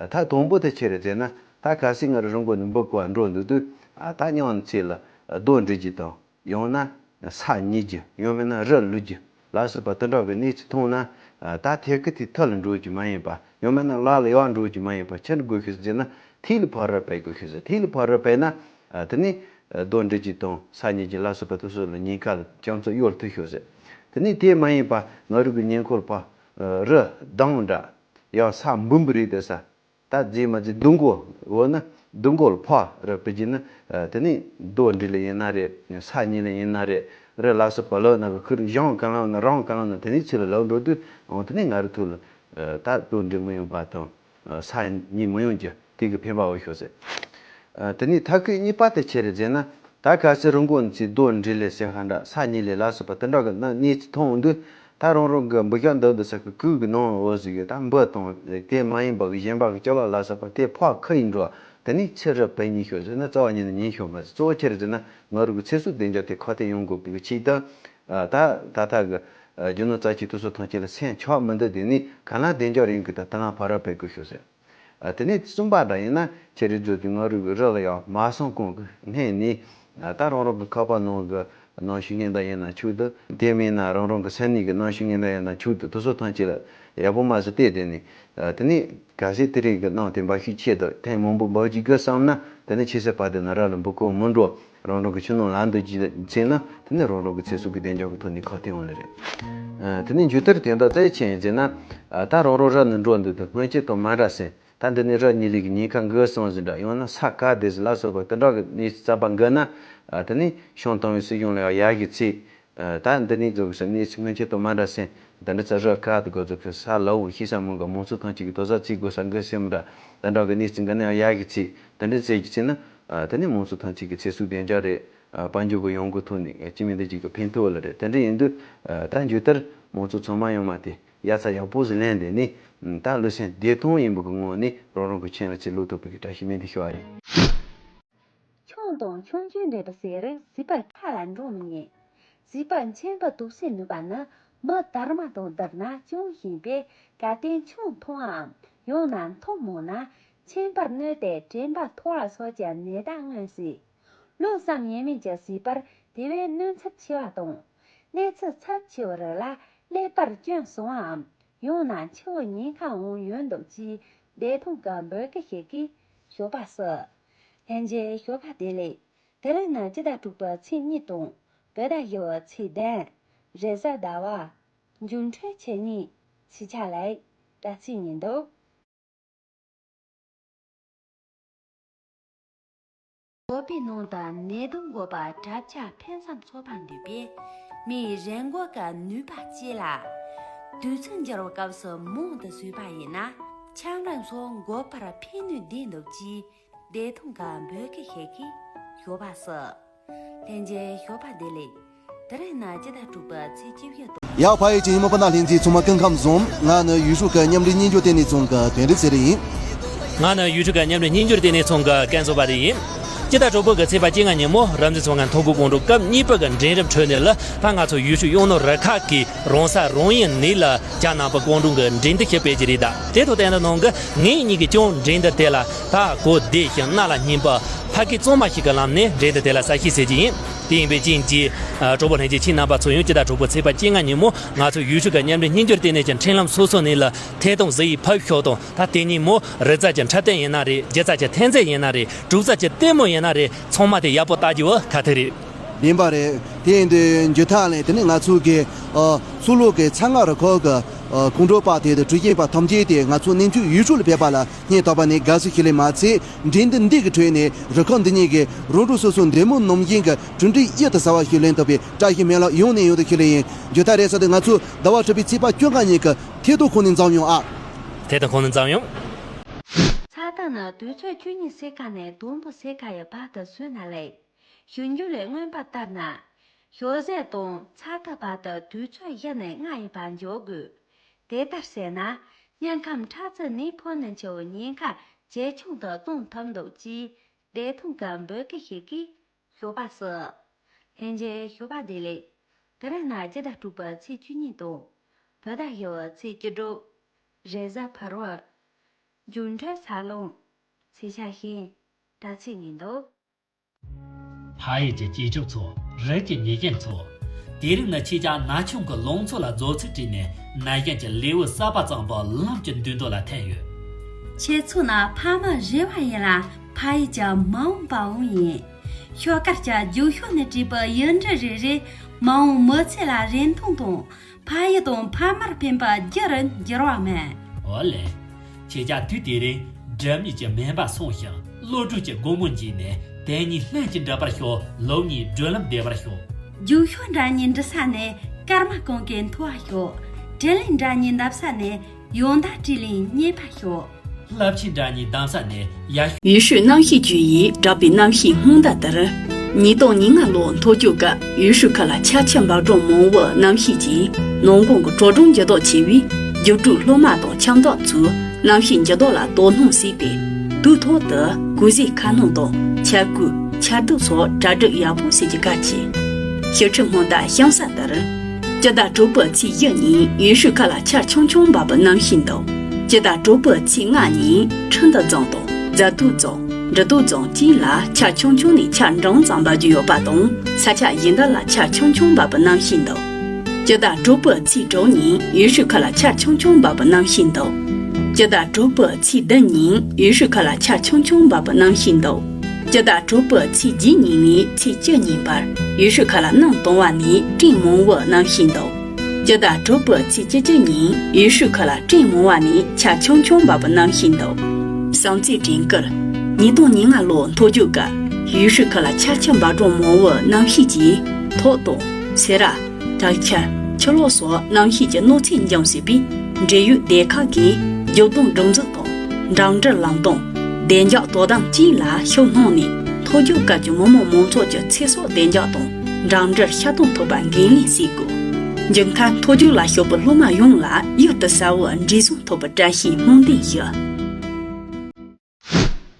ད་དང་པོ་དེ་ཆི་རེད་ཟེར་ན། ད་གལ་སྲིད་ང་རང་རི་མགོ་ནས་འབུ་རྐོ་བར་འགྲོ་འདུག་དུས། ཨ། ད་སྙིང་ཚིག་ལ་རྡོ་འགྲིལ་རྒྱུ་དང་། ཡང་ན་ས་རྙེད་རྒྱུ། ཡང་མིན་ན་རི་ལུད་རྒྱུ་ལ་སོགས་པ་དེ་འདྲ་གི་གནས་ཚུལ་མཐོང་ན། ཨ། ད་ཐད་ཀར་དེ་ཐུར་ལ་འགྲོ་རྒྱུ་མ་ཡིན་པ། ཡང་མིན་ན་ལ་ལ་ཡར་འགྲོ་རྒྱུ་མ་ཡིན་པ། ཆི་དགོས་ཤེས་ཟེར་ན། ཐིག་ལེ་ཕར་ར་སྤེལ་དགོས་ཤེས་ཟེར། ཐིག་ལེ་ཕར་ར་སྤེལ་ན། ཨ། དེ་ནི་རྡོ་འགྲིལ་རྒྱུ་དང་ས་རྙེད་རྒྱུ་ལ་སོགས་པ་དེ་ཚོ་ལ་ཉེན་ཁ་ལ་ཅུང་ཙམ་གཡོལ་ཐུབ་ཤོག་ཟེར། དེ་ནི་དེ་མ་ཡིན་པ་ང་རང་གི་ཉེ་འཁོར་ཕར་རི་གདངས་འདྲ། ཡང་ས་འབུམ་པོ་རེད་དེ་ས། ད་རྫས་མ་རྫས་རྡོ་མགོ། འོ་ན་རྡོ་མགོ་ལ་ཕར་ར་སྤེལ་རྒྱུ་ན། ཨ། དེ་ནས་རྡོ་འགྲིལ་ལ་ཡིན་ན་རེད། ས་རྙེད་ལ་ཡིན་ན་རེད། རི་ལ་སོགས་པ་ལ་ན་གི་ཁུར་བཞེངས་གང་ལ་ན་རང་གང་ལ་ན་དེ་ནས་ཚུར་ལ་ལོག་འགྲོ་དུས། འོ་དེ་ནས་ང་རང་ཐུག་ལ། ཨ། ད་རྡོ་འགྲིལ་མི་ཡོང་པ་དང་། ཨ། ས་རྙེད་མི་ཡོང་རྒྱུ་དེ་གི་ཕན་པ་འོ་ཤོག་ཟེར། ཨ། དེ་ནས་ཐབས་ཤེས་གཉིས་པ་དེ་ཆི་རེད་ཟེར་ན། ད་གལ་སྲིད་རི་མགོ་ནས་ཚེ་རྡོ་འདྲེ་ལས་ཟེར་ཧ་འདྲ་ས་ཉིལ་ལས་ལ་སོགས་པ་དེ་འདྲ་གི་ན་གནས་ཚུལ་མཐོང་འོང་དུས། ད་རང་རང་གི་འབུ་ཤ་འདི་འདི་ས་གི་ཁུག་གི་ནང་འོ་ཟིག་གི་ད་འབུ་དང་དེ་མ་ཡིན་པ་གི་གཞན་པ་གི་སྐྱོ་ལ་ལ་སོགས་པ་དེ་ཕོག་ཁུ་ཡིན་འགྲོ། དེ་ནས་ཚེ་རབས་པའི་ཉིན་ཤོར་ཟེར་ན་རྩ་བ་ཉིད་ནས་ཉིན་ཤོར་མ་ཟེར། གཙོ་བོ་ཁྱེད་རེད་ཟེར་ན་ང་རང་གི་ཚེ་སྲོག་བདེ་འཇགས་དེ་ཁ་གཏད་ཡོང་དགོས་པའི་ཆེད་དུ། ད་ད་ལྟ་གི་རྒྱུ་ནོར་རྩ་ཆེ་དེ་ཚོ་ཐམས་ཅད་ལ་སེམས་ཆགས་མི་འདུག་དེ་ནས་ག་ལ་བདེ་འཇགས་ཡིན་གི་ད་ད་ལ་ཕ་ར་བེད་དགོས་ཤོག་ཟེར། ཨ། དེ་ནས་གསུམ་པ་འདྲ་ཡིན་ན་ཁྱེད་རིགས་ཚོ་དེ་ང་རང་གི་རི་ལ་ཡང་མ་སོང་གོང་གི་སྔས་ནས། ཨ། ད་རང་རང་གི་ཁ་པར་ནང་གི་གནམ་གཤིས་ཉིན་ལྡན་ཡིན་ན་ཆོག་འདུག་དེ་མིན་ན་རང་རང་གི་ས་གནས་ཀྱི་གནམ་གཤིས་ཉིན་ལྡན་ཡིན་ན་ཆོག་འདུག་དེ་ཚོ་ཐམས་ཅད་ལ་ཡག་པོ་མ་ཟིག་བལྟས། དེ་ནས། ཨ། དེ་ནས་གལ་སྲིད་དེ་རིང་གི་གནམ་དེ་འབབ་ཤུགས་ཆེ་འདུག་ཐེངས་མང་པོ་འབབ་ཀྱི་དགོས་བསམ་ན། དེ་ནས་ཆེ་སར་བབས་བསྡད་ན་ར་ལ་འབུ་རྐོ་མི་འགྲོ། རང་རང་གི་ཆུ་ནང་ལངས་སྡོད་ཀྱི་ཚེ་ན་དེ་ནས་རང་རང་གི་ཚེ་སྲོག་གི་བདེ་འཇགས་ཀྱི་ཐོག་ནས་ཁ་གཏད་ཡོང་ནི་རེད། ཨ། དེ་ནས་མཇུག་མཐར་དོན་དག་གཙོ་ཆེ་ཡིན་ཟེར་ན། ཨ། ད་རང་རང་ར་ནས་འགྲོ་འདུག་དུས་སྔོན་ཆད་དང་མ་འདྲ་ཟེར། ད་འདི་ནས་ར་ཉིལ་ལས་ཀྱི་ཉེན་ཁ་འགོས་སོང་ཟེར་འདྲ། ཡང་ན་ས་ག་བདེ་ཟེར་ལ་སོགས་པ་དེ་འདྲ་གི་གནས་ཚུལ་གསར་པ་འགོས་ན། ཨ། དེ་ནས་ཤང་ཏང་ཡོན་སྲིད་གཞུང་ལ་ཡང་ཡར་གྱི་ཚིག་ཨ། ད་འདི་ནས་ཚོ་གི་ས་གནས་ཚུལ་སྔོན་ཆད་དང་མ་འདྲ་ཟེར། འདི་འདྲ་ཚ་ར་ཁ་དུ་གོ་ཚོ་གི་ས་ལ་འུ་ཤི་ས་མོ་ག་མང་ཚོགས་ཐམས་ཅད་ཀྱི་དོ་ས་ཚིག་དགོས་ས་འགོས་སེམས་འདྲ། དེ་འདྲ་གི་གནས་ཚུལ་འགའ་ནས་ཡང་ཡར་གྱི་ཚིག་དེ་འདྲ་ཟེར་གྱི་ཚེ་ན། ཨ། དེ་ནས་མང་ཚོགས་ཐམས་ཅད་ཀྱི་ཚེ་སྲོག་བདེ་འཇགས་རེད། ཨ། དཔལ་འབྱོར་གྱི་ཡོང་སྒོ་ཐོག་ནས་ཅི་མིན་འདི་ཅིག་གི་ཕན་ཐོགས་ལ་རེད། དེ་འདྲ་ཡིན་དུས། ཨ། ད་མཇུག་མཐར་མང་ཚོགས་ཚང་མ་ཡོང་མ་དེ་ཡ་ཚ་ཡག་པོ་ཟིག་ལེན་དེ་ནས། ད་བློ་སེམས་བདེ་ཐང་ཡིན་པ་གི་ངང་ནས་རང་རང་གི་ཁྱིམ་ལ་ཚེ་ལོ་ཐོག་པའི་གི་བཀྲ་ཤིས་སྨོན་འདུན་ཞུ་བ་ཡིན། ཆང་དང་ཆང་རྐྱལ་འདྲེན་པ་ཟེར་བཟི་པར་ཁ་ལ་འགྲོ་མི་ཉན། བཟི་པར་མཆན་པ་དུག་སེལ་ནུས་པ་ནི་མི་དར་མ་དང་བསྡུར་ན་ཅུང་ཞན་པས། གལ་ཏེ་ཆང་འཐུང་བའམ་ཡང་ན་འཐུང་མང་ན་མཆན་པར་གནོད་དེ་དྲན་པ་འཐོར་བ་སོགས་ཀྱི་ནད་རྟགས་མངོན་སྲིད། ལོ་གསུམ་ཡས་མས་ཀྱི་བཟི་པར་དེ་བས་གནོད་ཚབས་ཆེ་བ་དང་། གནས་ཚུལ་ཚབས་ཆེ་བ་རིགས་ལ་ཀླད་པར་སྐྱོན་སོང་བའམ། ཡང་ན་འཆི་བའི་ཉེན་ཁ་འོང་ཡོད་འདུག་ཅེས་བདེ་ཐང་གི་འབོད་སྐུལ་ཞིག་གིས་ཞོགས་པ་སུ། ལྷན་རྒྱས་ཞོགས་པ་བདེ་ལེགས། དེ་རིང་ནི་སྤྱི་ཟླ་དྲུག་པའི་ཚེས་གཉིས་དང་བོད་ཟླ་བཞི་པའི་ཚེས་བདུན། རེས་གཟའ་ཟླ་བ། འབྱུང་འཕྲོད་ཆེ་ཉིན། ཕྱི་ཆ་ལེགས། དྲ་ཚིགས་ཉིན་འདུག་བོད་པའི་ནང་དུ་ནད་དུག་འགོས་པ་དྲག་ཆ་ཕུན་སུམ་ཚོགས་པ་འདུས་པས། མིའི་རེས་འགོག་གི་ནུས་པ་བཅས་ལ། དུས་ཚོད་འགྱུར་བའི་སྐབས་སུ་མང་དུ་ཟོས་པ་ཡིན་ན་ཆམ་རིམས་སོགས་འགོས་པར་ཕན་ནུས་ལྡན་འདུག་ཅེས་བདེ་ཐང་གི་འབོད་སྐུལ་ཞིག་གིས་ཞོགས་པ་སུ། ལྷན་རྒྱས་ཞོགས་པ་བདེ་ལེགས། དེ་རིང་ནི་སྤྱི་ཟླ་དྲུག་པའི་ཚེས་བཅུ་བཞི་དང་། ཡ། ཕ་ཡུལ་གྱི་ཉི་མ་སྤུན་ཟླ་ལྷན་རྒྱས་ཚང་མ་སྐུ་ཁམས་བཟང་། ང་ནི་ཡུལ་ཤུལ་གྱི་མཉམ་འབྲེལ་སྙན་ཞུ་ལྟེ་གནས་ཚང་གི་དོན་གྲུབ་ཚེ་རིང་ཡིན། ང་ནི་ཡུལ་ཤུལ་གྱི་མཉམ་འབྲེལ་སྙན་ཞུ་ལྟེ་གནས་ཚང་གི་ཀན་བཟོ་པ་རེ་ཡིན། སྤྱི་ཟླ་དྲུག་པའི་གི་ཚེས་པ་བཅོ་ལྔ་ཉིན་མོ་རབ་འཛིན་ཚོགས་ཁང་ཐོག་ཁུལ་ཀོང་ཀྲུག་སྐབས་གཉིས་པའི་གི་འབྲིང་རིམ་ཁྲོད་ནས་ལ་ད་ང་ཚོ་ཡུལ་ཤུལ་གཡུང་ནོར་རུ་ཁག་གི་རོང་ས་རོང་ཡིན་ནས་ལ་རྒྱ་ནག་པ་ཀོང་ཀྲུག་གི་འབྲེལ་མདེལ་ཞིག་སྤེལ་གྱི་རེད། ད་དེ་ཐོག་བལྟས་ན་ནང་གི་ངེད་གཉིས་ཀྱིས་ཀྱང་འབྲེལ་མདེལ་དེ་ལ་ད་གོ་བདེ་ཞིང་རྣ་ལ་སྙན་པ་ཕ་སྐད་གཙང་མ་ཞིག་གི་ལམ་ནས་འབྲེལ་མདེལ་དེ་ལ་གསལ་བཤད་བྱེད་ཀྱི་ཡིན། དེ་ཡིན་པའི་རྐྱེན་གྱིས། ཨ། གྲོགས་པོ་ལྷན་རྒྱས་ཁྱེད་རྣམ་པ་ཚོ་ཡང་སྤྱི་ཟླ་དྲུག་པའི་ཚེས་པ་བཅོ་ལྔ་ཉིན་མོ་ང་ཚོ་ཡུལ་ཤུལ་གྱི་མཉམ་འབྲེལ་སྙན་ཞུ་ལྟེ་གནས་ཀྱི་འཕྲིན་ལམ་སོ་སོ་ནས་ལ་ཐད་གཏོང་ཟིག་ཡིས་ཕབ་ཤོག་དང་། ད་དེ་ཉིན་མོ་རེས་གཟའ་གི་འཁྲབ་སྟོན་ཡིན་ན་རེད། རྒྱུ་ཚ་གི་འཐེན་རྩོད་ཡིན་ན་རེད། དྲུག་གཟའ་གི་ལྟད་མོ་ཡིན་ན་རེད། ཚང་མ་དེ་ཡག་པོ་ལྟ་རྒྱུ་བོ་ཁག་ཐེག་རེད། བདེན་པ་རེད། དེ་ཡིན་དུས་མཇུག་མཐའ་ལ་དེ་ནི་ང་ཚོ་གི། ཨ། སོ་ལོ་གི་ཚ་ང་རུ་ཁག་གི། ཨ། ཁོང་ཁྲོ་པ་དེ་དང་གྲུ་ཆེན་པ་ཐམས་ཅད་དེ་ང་ཚོ་གནས་མཆོག་ཡུལ་ཤུལ་ལ་ཕེབས་པ་ལ་སྙིང་ཐག་པ་ནས་དགའ་བསུ་ཞུ་ལེ་མ་ཚད། འབྲེལ་མདེལ་འདི་གི་ཁྲོད་ནས་རུ་ཁག་འདི་གཉིས་ཀྱི་རང་གྲོགས་སོ་སོ་འདྲེ་མོ་ནམ་བཞིན་གྱི་གྲུ་འདྲེ་གཡུར་དུ་ཟ་བ་ཞིག་ལེན་ཐུབ་པའི་བཀྲ་ཤིས་སྨོན་ལམ་ཡང་ནས་ཡང་དུ་ཞུ་ལེ་ཡིན། མཇུག་མཐའ་རེད་ཟེར་དུས་ང་ཚོ་ཟླ་བ་དྲུག་པའི་ཚེས་པ་བཅོ་ལྔ་ཉིན་གྱི་ཐད་གཏོང་ཁང་ནས་འཛོམས་ཡོང་ཨ། ཐད་གཏོང་ཁང་ནས་འཛོམས་ཡོང་། ཚ་ཐག་ནི་དུས་ཚོད་བཅུ་གཉིས་སེ་ཀ་ནས་དང་པོ་སེ་ཀ་ཡི་བར་དུ་བཟོས་ན་ལེགས། ཞིབ་འཇུག་ལས་མངོན་པ་ལྟར་ན། ཞོགས་ཟས་དང་ཚ་ཐག་བར་དུ་དུས་ཚོད་བཞི་ནས་ལྔ་ཡི་བར་འཇོག་དགོས། དེ་ལྟར་བྱས་ན། དམྱལ་ཁམས་ཁྲག་རྩའི་ནད་ཕོག་ནས་འཆི་བའི་ཉེན་ཁ་ཇེ་ཆུང་དུ་གཏོང་ཐུབ་འདུག་ཅེས་བདེ་ཐང་གི་འབོད་སྐུལ་ཞིག་གིས་ཞོགས་པ་སུ། ལྷན་རྒྱས་ཞོགས་པ་བདེ་ལེགས། དེ་རིང་ནི་སྤྱི་ཟླ་དྲུག་པའི་ཚེས་བཅུ་གཉིས་དང་། བོད་ཟླ་བཞི་པའི་ཚེས་བཅུ་དྲུག་རེས་གཟའ་ཕུར་བུ། འབྱུང་འཕྲོད་འཚར་ལོངས། ཚེས་ཆ་ཤིང་། དྲ་ཚིགས་ཉིན་འདུག་ཕ་ཡུལ་གྱི་སྐྱེས་ཕྲུག་ཚོ། རིགས་ཀྱི་ཉེས་ཅན་ཚོ། དེ་རིང་ནི་ཁྱེད་ཅག་ན་ཆུང་གི་ལང་ཚོ་ལ་མཛའ་བརྩེ་སྤྲད་ནས་ན་གཞོན་གྱི་ལེའུ་གསར་པ་བརྩམས་པ་ལམ་གྱི་མདུན་ཐོག་ལ་ཐོན་ཡོད། ཁྱེད་ཚོ་ནི་ཕ་མ་རེ་བ་ཡིན་ལ་ཕ་ཡུལ་གྱི་མ་འོངས་པའང་ཡིན། ཤོག་དཀར་གྱི་རྒྱུག་ཤོག་ནས་བྲིས་པའི་ཡིག་འབྲུ་རེ་རེས་མ་འོངས་མི་ཚེ་ལ་རིན་ཐང་དང་། ཕ་ཡུལ་དང་ཕ་མར་ཕན་པ་རྒྱུ་རུ་འགྱུར་བ་མེད། ཨོ་ལེ། ཁྱེད་ཅག་དུས་དེ་རིང་སྒྲིབ་གཉིས་ཀྱི་མུན་པ་སངས་ཤིང་བློ་གྲོས་ཀྱི་སྒོ་མོ་འབྱེད་ནས། དེ་ཉིད་ལྷུན་གྱིས་འགྲུབ་པར་ཤོག་ལུགས་གཉིས་སྒྲོན་ལམ་བདེ་བར་ཤོག་རྒྱུག་ཤོག་འདྲ་གཉིས་འབྲི་ས་ནས་སྐར་མ་གང་གས་མཐོ་བ་ཤོག་དྲིན་ལན་འདྲ་གཉིས་འདེབས་ས་ནས་ཡོན་བདག་དྲིན་ལན་རྙེད་པ་ཤོག་རླབས་ཆེན་འདྲ་གཉིས་གདམ་ས་ནས་ཡ། ཡུལ་ཤུལ་རྣམ་ཤེས་རྒྱུད་ཡིས་བསྒྲགས་པའི་རྣམ་ཤེས་སྔོན་བརྡ་ལྟར། ཉིས་སྟོང་ཉེར་ལྔ་ལོའི་མཐོ་རྒྱུགས་སྐབས་ཡུལ་ཤུལ་ཁག་ལ་ཆར་ཆུ་འབབ་གྲངས་མང་བོའི་གནམ་གཤིས་ཀྱིས་ནང་ཁོངས་ཀྱི་དྲོ་གྲང་འགྱུར་ལྡོག་ཆེ་བས། རྒྱུགས་སྤྲོད་སློབ་མ་དང་ཁྱིམ་བདག་ཚོས་གནམ་གཤིས་འགྱུར་ལྡོག་ལ་དོ་སྣང་བྱས་ཏེ། དུས་ཐོག་ཏུ་གོས་གཟིགས་ཁ་སྣོན་དང་ཆར་གོས། ཆར་གདུགས་སོགས་གྲ་སྒྲིག་ཡག་པོ་བྱེད་རྒྱུ་གལ་ཆེ། ཕྱི་ཁྲིད་སྔོན་བརྡ་གཤམ་གསལ་ལྟར། སྤྱི་ཟླ་དྲུག་པའི་ཚེས་བཞི་ཉིན་ཡུལ་ཤུལ་ཁག་ལ་ཆར་ཆུང་ཆུང་འབབ་པའི་གནམ་གཤིས་འདུག་སྤྱི་ཟླ་དྲུག་པའི་ཚེས་ལྔ་ཉིན་ཁྲི་འདུ་རྫོང་དང་རྫ་སྟོད་རྫོང་། འབྲི་སྟོད་རྫོང་བཅས་ལ་ཆར་ཆུང་ཆུང་ནས་ཆར་འབྲིང་ཙམ་འབབ་རྒྱུ་ཡོད་པ་དང་། ས་ཆ་གཞན་དག་ལ་ཆར་ཆུང་ཆུང་འབབ་པའི་གནམ་གཤིས་འདུག་སྤྱི་ཟླ་དྲུག་པའི་ཚེས་དྲུག་ཉིན་ཡུལ་ཤུལ་ཁག་ལ་ཆར་ཆུང་ཆུང་འབབ་པའི་གནམ་གཤིས་འདུག་སྤྱི་ཟླ་དྲུག་པའི་ཚེས་བདུན་ཉིན་ཡུལ་ཤུལ་ཁག་ལ་ཆར་ཆུང་ཆུང་འབབ་པའི་གནམ་གཤིས་འདུག་སྤྱི་ཟླ་དྲུག་པའི་ཚེས་བརྒྱད་ཉིན་ནས་ཚེས་བཅུ་ཉིན་བར་ཡུལ་ཤུལ་ཁག་ལ་གནམ་དྭངས་བ་ནས་སྤྲིན་མང་བོའི་གནམ་གཤིས་འདུག་སྤྱི་ཟླ་དྲུག་པའི་ཚེས་བཅུ་གཅིག་ཉིན་ཡུལ་ཤུལ་ཁག་ལ་སྤྲིན་མང་བ་ནས་ཆར་ཆུང་ཆུང་འབབ་པའི་གནམ་གཤིས་འདུག་བྱམས་བརྩེའི་དྲན་སྐུལ། ཉིས་སྟོང་ཉེར་ལྔ་ལོའི་མཐོ་རྒྱུགས་སྐབས་ཡུལ་ཤུལ་ཁག་ལ་ཆར་ཆུ་འབབ་གྲངས་མང་བོའི་གནམ་གཤིས་ཀྱིས་ཐོག་དང་སེ་ར། བྲག་ཆ། ཆུ་ལོག་སོགས་གནམ་གཤིས་ཀྱི་གནོད་འཚེ་འབྱུང་སྲིད་པས། འབྲེལ་ཡོད་སྡེ་ཁག་གིས་རྒྱུག་གདོང་སྒྲིག་འཛུགས་དང་། འགྲིམ་འགྲུལ་ལམ་སྟོན། བདེ་འཇགས་དོ་དམ་བཅས་ལ་ཤུགས་སྣོན་ནས། མཐོ་རྒྱུགས་སྐབས་ཀྱི་མི་དམངས་མང་ཚོགས་ཀྱི་ཚེ་སྲོག་བདེ་འཇགས་དང་། འགྲིམ་འགྲུལ་ཤར་གཏོང་ཐུབ་པར་འགན་ལེན་བྱེད་དགོས། མཇུག་མཐར་མཐོ་རྒྱུགས་ལ་ཞུགས་པའི་སློབ་མ་ཡོངས་ལ་གཡུར་དུ་ཟ་བའི་འབྲས་བཟང་ཐོབ་པའི་བཀྲ་ཤིས་སྨོན་འདུན་ཞུ།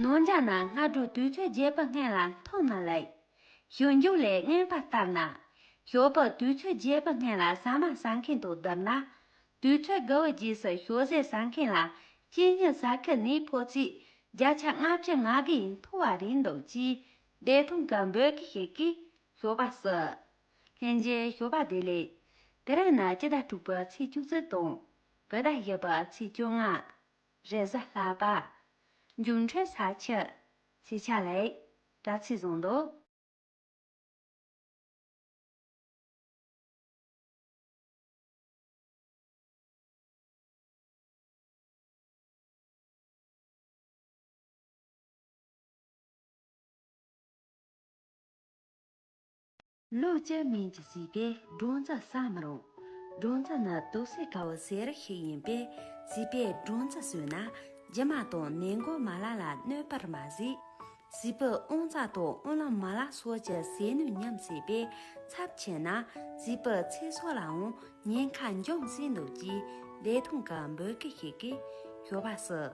ནང་འཇགས་ན་སྔ་དྲོ་དུས་ཚོད་བརྒྱད་པའི་སྔོན་ལ་འཐོན་ན་ལེགས། ཞོད་འཇུག་ལས་རྔན་པ་ལྟར་ན། ཞོགས་པའི་དུས་ཚོད་བརྒྱད་པའི་སྔོན་ལ་ཟ་མ་ཟ་མཁན་དང་བསྡུར་ན། དུས་ཚོད་དགུ་པའི་རྗེས་སུ་ཞོགས་ཟས་ཟ་མཁན་ལ་གཅིན་སྙི་ཟ་ཁུ་ནད་ཕོག་ཚད་བརྒྱ་ཆ་ལྔ་བཅུ་ང་དགུ་ཡིས་མཐོ་བ་རེད་འདུག་ཅེས་བདེ་ཐང་གི་འབོད་སྐུལ་ཞིག་གིས་ཞོགས་པ་བསུ། ལྷན་རྒྱས་ཞོགས་པ་བདེ་ལེགས། དེ་རིང་ནི་སྤྱི་ཟླ་དྲུག་པའི་ཚེས་བཅུ་གཅིག་དང་། བོད་ཟླ་བཞི་པའི་ཚེས་བཅོ་ལྔ། རེས་གཟའ་ལྷག་པ། འགྱུར་འཕྲོད་ས་ཆུ། ཚེས་ཆ་ལེགས། དྲ་ཚིགས་བཟང་འདུག་ལོ་བཅུ་མན་གྱི་བྱིས་པས་སྦྲང་རྩི་ཟ་མི་རུང་། སྦྲང་རྩི་ནི་དུག་སེལ་དཀར་པོའི་ཟས་རིགས་ཤིག་ཡིན་པས། བྱིས་པས་སྦྲང་རྩི་ཟོས་ན་རྒྱུ་མ་དང་ནད་འགོག་མ་ལག་ལ་གནོད་པར་མ་བྱེད། བྱིས་པའི་དབང་རྩ་དང་དབང་ལུང་མ་ལག་སོགས་ཀྱི་ཟས་སྣོད་ཉམས་བྱས་པས། ཚབས་ཆེ་ན་བྱིས་པའི་ཚེ་སྲོག་ལའང་ཉེན་ཁ་འབྱུང་སྲིད་འདུག་ཅེས་བདེ་ཐང་གི་འབོད་སྐུལ་ཞིག་གིས་ཞོགས་པ་བསུ།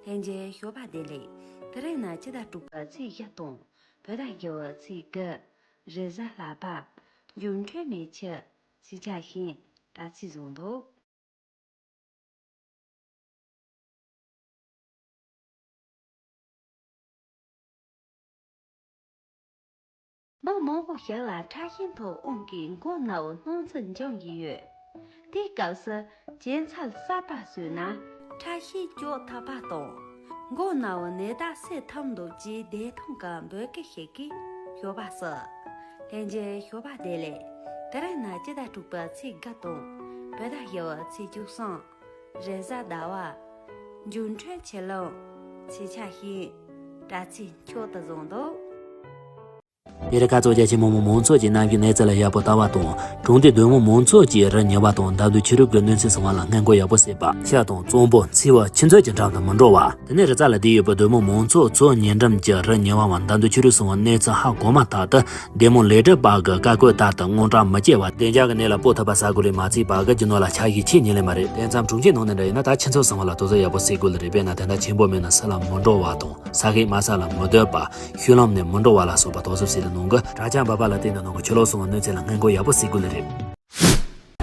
ལྷན་རྒྱས་ཞོགས་པ་བདེ་ལེགས། དེ་རིང་ནི་སྤྱི་ཟླ་དྲུག་པའི་ཚེས་བཞི་དང་། བོད་ཟླ་བཞི་པའི་ཚེས་དགུ། རེས་གཟའ་ལྷག་པ། འགྱུར་འཕྲོད་མེ་ཆུ། ཚེས་ཆ་ཤིང་། དྲ་ཚིགས་བཟང་འདུག་མི་མང་པོ་ཞིག་ལ་ཁྲག་ཤེད་མཐོ་དབང་གིས་མགོ་ན་བའི་སྣང་ཚུལ་འབྱུང་གི་ཡོད། དེའི་སྐབས་སུ་སྐྱེད་ཚལ་གསར་པ་ཟོས་ན་ཁྲག་ཤེད་གཅོག་ཐུབ་པ་དང་། མགོ་ན་བའི་ནད་རྟགས་སེལ་ཐུབ་འདུག་ཅེས་བདེ་ཐང་གི་འབོད་སྐུལ་ཞིག་གིས་ཞོགས་པ་བསུ། ལྷན་རྒྱས་ཞོགས་པ་བདེ་ལེགས། དེ་རིང་ནི་སྤྱི་ཟླ་དྲུག་པའི་ཚེས་དགུ་དང་། བོད་ཟླ་བཞི་པའི་ཚེས་བཅུ་གསུམ། རེས་གཟའ་ཟླ་བ། འགྱུར་འཕྲོད་ཆུ་ལོག་ཚེས་ཆ་ཤིང་། དྲ་ཚིགས་མཆོག་ཏུ་བཟང་འདུག་ཨ་མེ་རི་ཁ་གཙོས་རྒྱལ་སྤྱིའི་མི་མང་མང་ཚོགས་ཀྱིས་གནམ་གཤིས་གནས་ཚུལ་ལ་ཡག་པོ་ལྟ་བ་དང་། གྲོང་སྡེའི་སྡོད་དམངས་མང་ཚོགས་ཀྱིས་རི་ཉིལ་བ་དང་འདམ་རྡོའི་ཆུ་རུད་ཀྱི་གནོད་འཚེ་སོང་བ་ལ་སྔོན་འགོག་ཡག་པོ་བྱེད་པ། ཤ་དང་གཙང་པོ་འཚིག་པ། ཆུ་མཛོད་ཀྱི་འགྲམ་དུ་མི་འགྲོ་བ། དེ་ནས་རི་རྩ་ལ་བསྡད་ཡོད་པའི་སྡོད་དམངས་མང་ཚོགས་ཚོ་ཉེ་འགྲམ་གྱི་རི་ཉིལ་བའམ་འདམ་རྡོའི་ཆུ་རུད་སོང་བའི་གནས་ཚུལ་ཧ་གོ་མ་ཐག་ཏུ། སྡེ་དམངས་ལས་སྒྲུབ་པ་གི་བཀའ་བཀོད་ལྟར་དུ་དངངས་སྐྲག་མི་སྐྱེ་བར་བདེ་འཇགས་ཀྱི་གནས་ལ་སྤོ་ཐུབ་པ་བྱ་དགོས་རེད། མ་བརྩིས་པ་གི་རྒྱུ་ནོར་ལ་ཆ་ཤས་ཆེས་ཉེ་ལེ་མ་རེད། དེ་མཚམས་གྲོང་ཁྱེར་ནང་ནས་འདྲ་ཡིན་ན་ད་ཁྱིམ་ཚང་ཚང་མ་ལ་དོགས་ཟོན་ཡག་པོ་བྱེད་དགོས་ལེ་རེད། དཔེར་ན་དེ་འདྲ་ཆེན་པོ་མེད་ན་ས་ལ་མི་འགྲོ་བ་དང་། ས་གཤིས་དམའ་ས་ལ་མི་སྡོད་པ། ཤུལ་ལམ་ནས་མི་འགྲོ་བ་ལ་སོགས་པ་དོགས་ཟོན་བྱེད་ལེ་ནང་གི་དྲ་ཆ་འབབ་པ་ལ་བརྟེན་ནས་ནང་གི་ཆུ་ལོག་སོང་བའི་གནོད་འཚེ་ལ་སྔོན་འགོག་ཡག་པོ་བྱེད་དགོས་ལེ་རེད།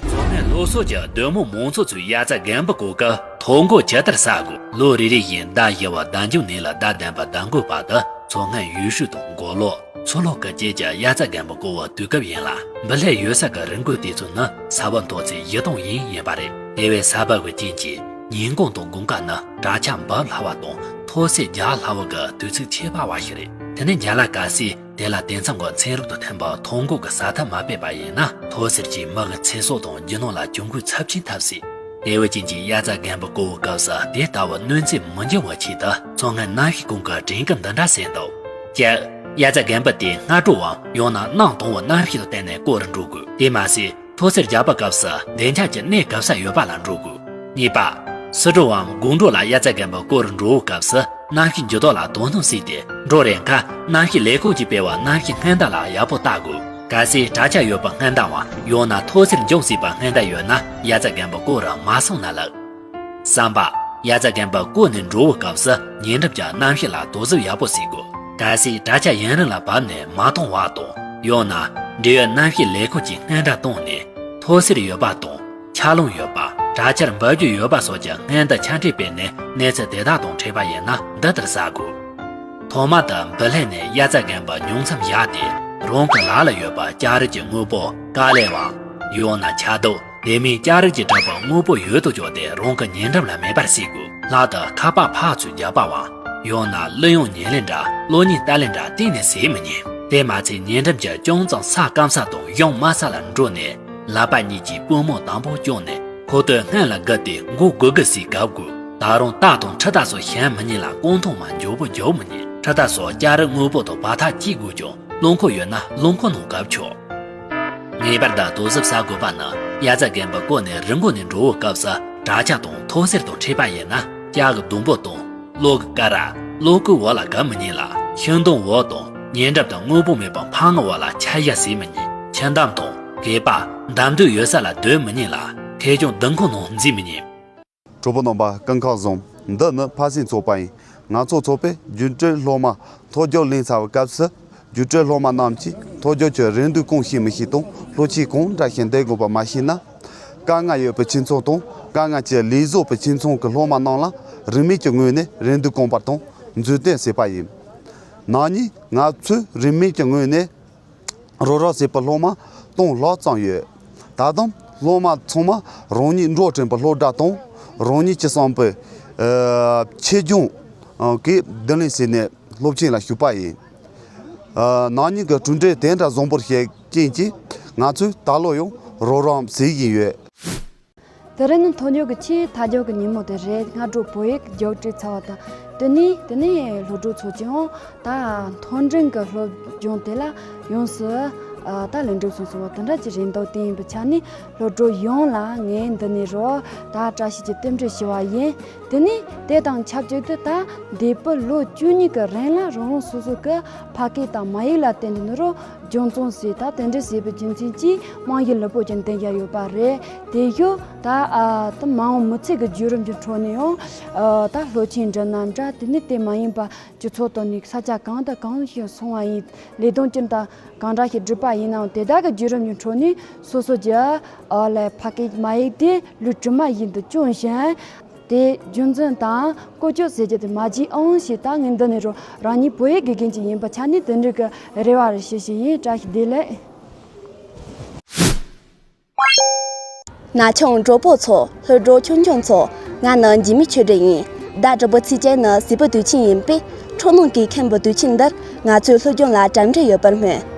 མཚོ་སྔོན་ལྷོ་ཕྱོགས་ཀྱི་སྡོད་དམངས་མང་ཚོགས་ཚོས་དབྱར་རྩྭ་དགུན་འབུ་བརྐོ་སྐབས་ཐོ་འགོད་ཇི་ལྟར་བྱ་དགོས། ལོ་རེ་རེ་བཞིན་ཟླ་བཞི་བ་ཟླ་མཇུག་ནས་ལ་ཟླ་བདུན་པ་ཟླ་མགོའི་བར་དུ་མཚོ་སྔོན་ཡུལ་ཤུལ་དང་མགོ་ལོག་མཚོ་ལྷོ་ཁུལ་བཅས་ཀྱི་དབྱར་རྩྭ་དགུན་འབུ་བརྐོ་བའི་དུས་སྐབས་ཡིན་ལ། འབུ་སླེ་ཡོད་ས་གི་རི་མགོའི་དུས་ཚོད་ནི་ས་བོན་འཐོར་ཚེས་བཞི་སྟོང་ཡིན་ཡིན་པ་རེད། དེ་བས་ས་བབ་ཀྱི་རྐྱེན་གྱིས་ཉིན་གུང་དང་དགུན་ཁ་ནི་དྲ་ཆ་འབབ་སླ་བ་དང་མཐོ་ཚད་རྒྱག་སླ་བ་གི་དུས་ཚིགས་ཁྱད་པར་བ་ཞིག་རེད། དེ་ནི་འཇའ་ལ་དཀར་སེར། དེ་ལ་དེང་སང་གི་ཚན་རིག་དང་མཐུན་པའི་ཐོ་འགོད་ཀྱི་ས་ཐབས་མ་སྤེལ་པ་ཡིན་ན། མཐོ་ཚད་ཀྱིས་མི་གི་ཚེ་སྲོག་དང་རྒྱུ་ནོར་ལ་གྱོང་གུད་ཚབས་ཆེན་ཐེབས་སྲིད། དེ་བས་ཀྱིན་གྱིས་དབྱར་རྩྭ་དགུན་འབུ་བརྐོ་བའི་སྐབས་སུ་དེ་ལྟ་བུའི་གནོད་འཚེ་མི་འབྱུང་བའི་ཆེད་དུ་མཚོ་སྔོན་གནམ་གཤིས་ཁང་གིས་དྲན་སྐུལ་འདི་འདྲ་བྱས་འདུག་གཅིག་དབྱར་རྩྭ་དགུན་འབུ་དེ་སྔ་དྲོའམ་ཡང་ན་གནམ་དྭངས་པའི་གནམ་གཤིས་དང་བསྟུན་ནས་བརྐོ་རུ་འགྲོ་དགོས། དེ་མ་ཟད། མཐོ་ཚད་རྒྱག་པའི་སྐབས་སུ་བདེ་འཇགས་ཀྱི་གནས་གབ་ས་ཡོད་པ་ལ་འགྲོ་དགོས། གཉིས་པ། ཕྱི་དྲོའམ་དགོང་དྲོ་ལ་དབྱར་རྩྭ་དགུན་འབུ་བརྐོ་རུ་འགྲོ་བའི་སྐབས་སུ་ གནམ་གཤིས་འགྱུར་ལྡོག་ལ་དོ་སྣང་བྱས་ཏེ། འགྲོ་རན་ཁ་གནམ་གཤིས་ལས་ཁུངས་ཀྱིས་སྤེལ་བའི་གནམ་གཤིས་སྔོན་བརྡ་ལ་ཡག་པོ་ལྟ་དགོས། གལ་སྲིད་དྲ་རྒྱ་ཡོད་པའི་སྔོན་བརྡ་བ་ཡང་ན་མཐོ་སར་འབྱུང་སྲིད་པའི་སྔོན་བརྡ་ཡོད་ན། དབྱར་རྩྭ་དགུན་འབུ་བརྐོ་རུ་མ་སོང་ན་ལེགས། གསུམ་པ། དབྱར་རྩྭ་དགུན་འབུ་བརྐོས་ནས་འགྲོ་བའི་སྐབས་སུ་ཉེ་འགྲམ་གྱི་གནམ་གཤིས་ལ་དོ་ཟབ་ཡག་པོ་བྱེད་དགོས། གལ་སྲིད་དྲ་རྒྱ་ཡུན་རིང་ལ་བབས་ནས་མ་མཐོང་བ་དང་། ཡང་ན་འབྲེལ་ཡོད་གནམ་གཤིས་ལས་ཁུངས་ཀྱིས་སྔོན་བརྡ་བཏང་ནས། མཐོ་སར་ཡོད་པ་དང་། ཆར་རླུང་ཡོད་པ། དྲག་ཆར་འབབ་རྒྱུ་ཡོད་པ་སོགས་ཀྱི་སྔོན་བརྡ་ཆ་འཕྲིན་སྤེལ་ནས། གནས་ཚུལ་དེ་དག་དང་འཕྲད་པ་ཡིན་ན་འདི་ལྟར་བྱ་དགོས། ཐོག་མར་དུ་འབུ་ལེན་ནས་དབྱར་རྩྭ་དགུན་འབུ་ཉུང་མཚམས་བཞག་སྟེ། རང་གི་ལག་ལ་ཡོད་པ་ལྕགས་རིགས་ཀྱི་དངོས་པོ། ཀ་ལེ་བ། ཡང་ན་ཆར་དུག་དེ་མིན་ལྕགས་རིགས་ཀྱིས་གྲུབ་པའི་དངོས་པོ་ཡོད་དོ་ཅོག་དེ་རང་གི་ཉེ་འགྲམ་ལ་མེད་པར་བྱེད་དགོས། ལྷག་ཏུ་ཁ་པར་ཕར་ཚུར་རྒྱག་པའམ། ཡང་ན་གླུ་དབྱངས་ཉན་ལེ་འདྲ། གློག་བརྙན་ལྟ་ལེ་འདྲ་གཏན་ནས་བྱེད་མི་ཉན། དེ་མ་ཚད་ཉེ་འགྲམ་གྱི་ཅུང་ཙམ་ས་སྐམ་ས་དང་གཞུང་དམའ་ས་ལ་འགྲོ་ནས། ལག་པ་གཉིས་ཀྱིས་པུས་མོ་དང་པོ་བརྐྱངས་ནས། ཁོག་སྟོད་སྔོན་ལ་སྒུར་ཏེ་མགོ་སྒུར་སྒུར་ཟེར་གབ་དགོས། ད་རུང་རྟ་དང་འཕྲུལ་རྟ་སོགས་ཞོན་མི་ཉན་ལ། རྐང་འཐུང་མ་མགྱོགས་པོ་རྒྱག་མི་ཉན། འཕྲུལ་རྟ་སོགས་ལྕགས་རིགས་དངོས་པོ་དང་བར་ཐག་བཅད་དགོས་ཀྱང་། རླངས་འཁོར་ཡོད་ན་རླངས་འཁོར་ནང་བཀབ་ཆོག་ངེས་པར་དུ་དོ་ཟབ་བྱ་དགོས་པ་ནི། དབྱར་རྩྭ་དགུན་འབུ་བརྐོས་ནས་རི་མགོ་ནས་འགྲོ་བའི་སྐབས་སུ། དྲག་ཆར་དང་མཐོ་སར་དང་འཕྲད་པ་ཡིན་ན། ལྕགས་ཀྱི་སྡོང་པོ་དང་། གློག་གི་སྐ་རགས། གློག་སྐུད་འོག་ལ་སྒུར་མི་ཉན་ལ། ཤིང་སྡོང་འོག་དང་། ཉེ་འགྲམ་དུ་དངོས་པོ་མེད་པའི་ཕར་ངོ་འོག་ལ་ཆ་བཞག་བྱེད་མི་ཉན། འཁྱག་འདམ་དང་། གད་པ། འདམ་རྡོ་ཡོད་ས་ལ་སྡོད་མི་ཉན་ལ། ཐད་སྐྱོང་བདུད་འཁོར་ནང་འཛུལ་མི་ཉན། གྲོགས་པོ་རྣམ་པ་སྐུ་ཁམས་བཟང་། འདི་ནི་ཕ་སྲིང་ཚོགས་པ་ཡིན། ང་ཚོ་ཚོགས་པས་རྒྱུན་སྤྲོད་སློབ་མ་མཐོ་རྒྱུགས་ལེན་ཚར་བའི་སྐབས་སུ། རྒྱུན་སྤྲོད་སློབ་མ་རྣམས་ཀྱིས་མཐོ་རྒྱུགས་ཀྱི་རེ་འདུན་གང་ཤེས་མི་ཤེས་དང་། བློ་ཁྱད་གང་འདྲ་ཞིག་འདེབས་དགོས་པ་མ་ཤེས་ན། དཀའ་ངལ་ཡོད་པའི་ཁྱིམ་ཚང་དང་། དཀའ་ངལ་གྱི་ལས་བཟོ་བའི་ཁྱིམ་ཚང་གི་སློབ་མ་རྣམས་ལ་རིན་མེད་ཀྱི་ངོས་ནས་རེ་འདུན་བསྐངས་པ་དང་མཛུབ་སྟོན་བྱས་པ་ཡིན། ན་ནིང་ང་ཚོས་རིན་མེད་ཀྱི་ངོས་ནས་རོགས་རམ་བྱས་པའི་སློབ་མ་སྟོང་ལྷག་ཙམ་ཡོད། ད་དུང་སློབ་མ་ཚང་མ་རང་ཉིད་འགྲོ་དྲན་པའི་སློབ་གྲྭ་དང་། རང་ཉིད་ཀྱི་བསམ་པའི་ཨ་ཆེད་སྦྱོང་གི་བསྡུ་ལེན་བྱས་ནས་སློབ་ཆེན་ལ་ཞུགས་པ་ཡིན། ཨ་ན་ནིང་གི་གྲུབ་འབྲས་དེ་འདྲ་བཟང་པོར་བཤད་རྐྱེན་གྱིས། ང་ཚོས་ད་ལོ་ཡང་རོགས་རམ་བྱེད་བཞིན་ཡོད། དེ་རིང་ནི་མཐོ་སློབ་ཀྱི་ཆེས་མཐའ་མཇུག་གི་ཉིན་མོ་དེ་རེད། སྔ་དྲོ་བོད་ཡིག་རྒྱགས་སྤྲོད་ཚར་བ་དང་། དེ་ནས་དེ་ནས་སློབ་གྲོགས་ཚོ་ཀྱང་ད་མཐོ་འབྲིང་གི་སློབ་སྦྱོང་དེ་ལ་ཡོངས་སུ་ཨ་ད་ལན་གྲུབ་སོང་སོང་བ་དེ་འདྲ་ཅིག་རེད་འདུག་དེ་ཡིན་པའི་ཆ་ནས་སློབ་གྲོགས་ཡོངས་ལ་ངས་འདི་ནས་རོགས་ད་བཀྲ་ཤིས་ཀྱི་རྟེན་འབྲེལ་ཞུ་བ་ཡིན། དེ་ནས་དེ་དང་ཆབས་ཅིག་ཏུ་ད་འདས་པའི་ལོ་བཅུ་གཉིས་ཀྱི་རིང་ལ་རང་རང་སོ་སོ་གི་ཕ་སྐད་དང་མ་ཡིག་ལ་བརྟེན་ནས་ནི་རོགས། སྦྱོང་བརྩོན་བྱས། ད་དེ་འདྲ་བྱས་པའི་རྒྱུ་མཚན་གྱིས་རྨང་གཞི་ལེགས་པོ་ཅིག་འདིང་བཞག་ཡོད་པ་རེད། དེ་ཞོར་ད་ཨ་ད་མ་འོངས་མི་ཚེ་གི་བརྒྱུད་རིམ་གྱི་ཁྲོད་ནས་ཡང་ཨ་ད་སློབ་ཆེན་འགྲིམ་ན་འདྲ། དེ་ནས་དེ་མ་ཡིན་པ་སྤྱི་ཚོགས་དང་ནི་ས་ཆ་གང་དང་གང་ཞིག་སོང་བ་ཡིན། ལས་དོན་ཅི་དང་གང་འདྲ་ཞིག་བསྒྲུབས་པ་ཡིན་ནའང་། དེ་དག་གི་བརྒྱུད་རིམ་གྱི་ཁྲོད་ནས་སོ་སོ་གྱི་ཨ་ལས་ཕ་སྐད་མ་ཡིག་དེ་ལུས་དྲི་མ་བཞིན་དུ་སྐྱོང་བཞིན། དེ་རྒྱུན་འཛིན་དང་བཀོལ་སྤྱོད་ཟེར་རྒྱུ་དེ་མ་བརྗེད་ཨང་ཞེས། ད་ངས་འདི་ནས་རོགས་རང་ཉིད་བོད་ཡིག་དགེ་རྒན་ཅིག་ཡིན་པའི་ཆ་ནས་དེ་འདྲའི་གི་རེ་བ་རེ་ཞུ་ཞུ་ཡིན། བཀྲ་ཤིས་བདེ་ལེགས། ན་ཆུང་གྲོགས་པོ་ཚོ། སློབ་གྲོགས་ཆུང་ཆུང་ཚོ། ང་ནི་འཇིགས་མེད་ཆོས་སྒྲོན་ཡིན། ཟླ་དྲུག་པའི་ཚེས་བཅུ་ནི་བྱིས་པའི་དུས་ཆེན་ཡིན་པས། འཁྲུལ་སྣང་གིས་ཁེངས་པའི་དུས་ཆེན་འདིར་ང་ཚོའི་སློབ་སྦྱོང་ལ་གྲ་སྒྲིག་ཡོད་པར་སྨོན།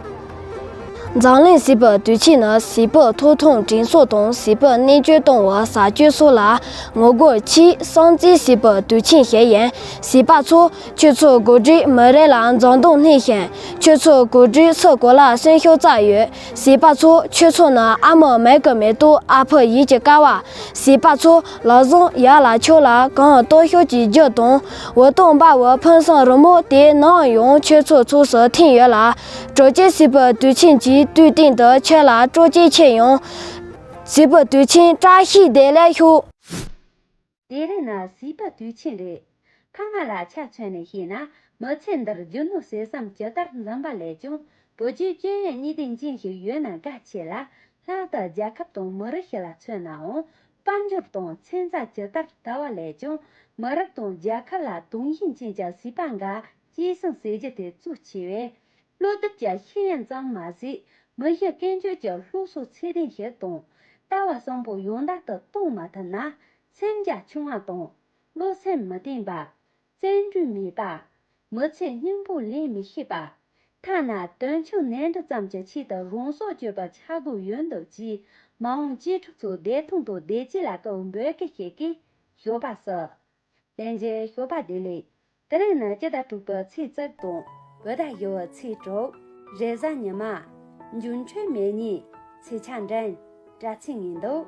འཛམ་གླིང་བྱིས་པའི་དུས་ཆེན་ནི་བྱིས་པའི་ཐོབ་ཐང་སྒྲིག་འཛུགས་དང་བྱིས་པའི་གནས་སྤྱོད་སྟངས་བར་བྱ་སྤྱོད་སོགས་ལ་ངོ་རྒོལ་ཆེད་སྲུང་བརྩི་བྱེད་པའི་དུས་ཆེན་ཞིག་ཡིན། བྱིས་པ་ཚོ་ཁྱོད་ཚོའི་འགོ་ཁྲིད་མི་རེ་ལ་འཛུམ་མདངས་སྣེ་ཞིང་། ཁྱོད་ཚོའི་འགོ་ཁྲིད་ཚོའི་གོ་ལ་སེམས་ཤུགས་རྩ་ཡོད། བྱིས་པ་ཚོ་ཁྱོད་ཚོ་ནི་ཨ་མའི་མིག་གི་མེ་ཏོག་ཨ་ཕའི་ཡིད་ཀྱི་ཀ་བ། བྱིས་པ་ཚོ་ལག་ཟུང་ཡར་ལ་ཕྱོགས་ལ་གང་སྟོབས་ཤུགས་ཀྱིས་རྒྱུ་དང་། འོད་སྟོང་འབར་བའི་ཕུན་སུམ་རི་མོ་དེ་ནམ་ཡང་ཁྱོད་ཚོའི་ཚོགས་སུ་ཐིམ་ཡོད་ལ། དྲོ་སྐྱིད་བྱིས་པའི་དུས་ཆེན་གྱི་དུས་སྟེང་དུ་ཁྱོད་ལ་སྤྲོ་སྐྱིད་ཆེ་ཡང་། བྱིས་པའི་དུས་ཆེན་བཀྲ་ཤིས་བདེ་ལེགས་ཤོག་དེ་རིང་ནི་བྱིས་པའི་དུས་ཆེན་རེད། ཁ་ང་ལ་ཆ་མཚོན་ནས་བཤད་ན། མི་ཚེ་འདིར་རྒྱུ་ནོར་ཟས་གསུམ་ཇི་ལྟར་འཛོམས་པ་ལས་ཀྱང་། བུ་རྒྱུད་སྐྱོན་ཡོན་གཉིས་ལྡན་ཅན་ཞིག་ཡོད་ན་དགའ་ཆེ་ལ། ལྷག་ཏུ་རྒྱལ་ཁབ་དང་མི་རིགས་ཤིག་ལ་མཚོན་ནའང་། དཔལ་འབྱོར་དང་ཚན་རྩལ་ཇི་ལྟར་དར་བ་ལས་ཀྱང་། མི་རབས་དང་རྒྱལ་ཁབ་ལ་དུང་ཞེན་ཅན་གྱི་བྱིས་པ་འགའ་སྐྱེད་སྲིང་བྱེད་རྒྱུ་དེ་གཙོ་ཆེ་བས། བློ་སྟོབས་ཀྱི་ཤེས་ཡོན་ཙམ་མ་ཟད། མི་གཤིས་ཀུན་སྤྱོད་ཀྱི་སློབ་གསོ་ཚད་ལྡན་ཞིག་དང་། ལྟ་བ་བཟང་པོ་ཡང་དག་ཏུ་གཏོང་མ་ཐུབ་ན། སེམས་རྒྱ་ཆུང་བ་དང་། བློ་སེམས་མི་བརྟན་པ། བརྩོན་འགྲུས་མེད་པ། མི་ཚེ་སྙིང་པོ་ལེན་མི་ཤེས་པ། ཐ་ན་དོན་ཆུང་ནན་འགྲུབ་ཙམ་གྱི་ཆེད་དུ་རང་སྲོག་གཅོད་པའི་འཆར་སྒོ་ཡོད་འདུག་ཅེས། མ་འོངས་གཅེས་ཕྲུག་ཚོ་བདེ་ཐང་དང་བདེ་སྐྱིད་ལ་སྐུལ་འབོད་སྐུལ་བྱེད་ཀྱིས་ཞོགས་པ་སུ། ལྷན་རྒྱས་ཞོགས་པ་བདེ་ལེགས། དེ་རིང་ནི་སྤྱི་ཟླ་དྲུག་པའི་ཚེས་བཅུ་དང་། བོད་ཟླ་བཞི་པའི་ཚེས་དྲུག་རེས་གཟའ་ཉི་མ། འགྱུར་འཕྲོད་མེད་ཉིན། ཚེས་ཆ་འགྲན། དྲ་ཚིགས་ངན་འདུག་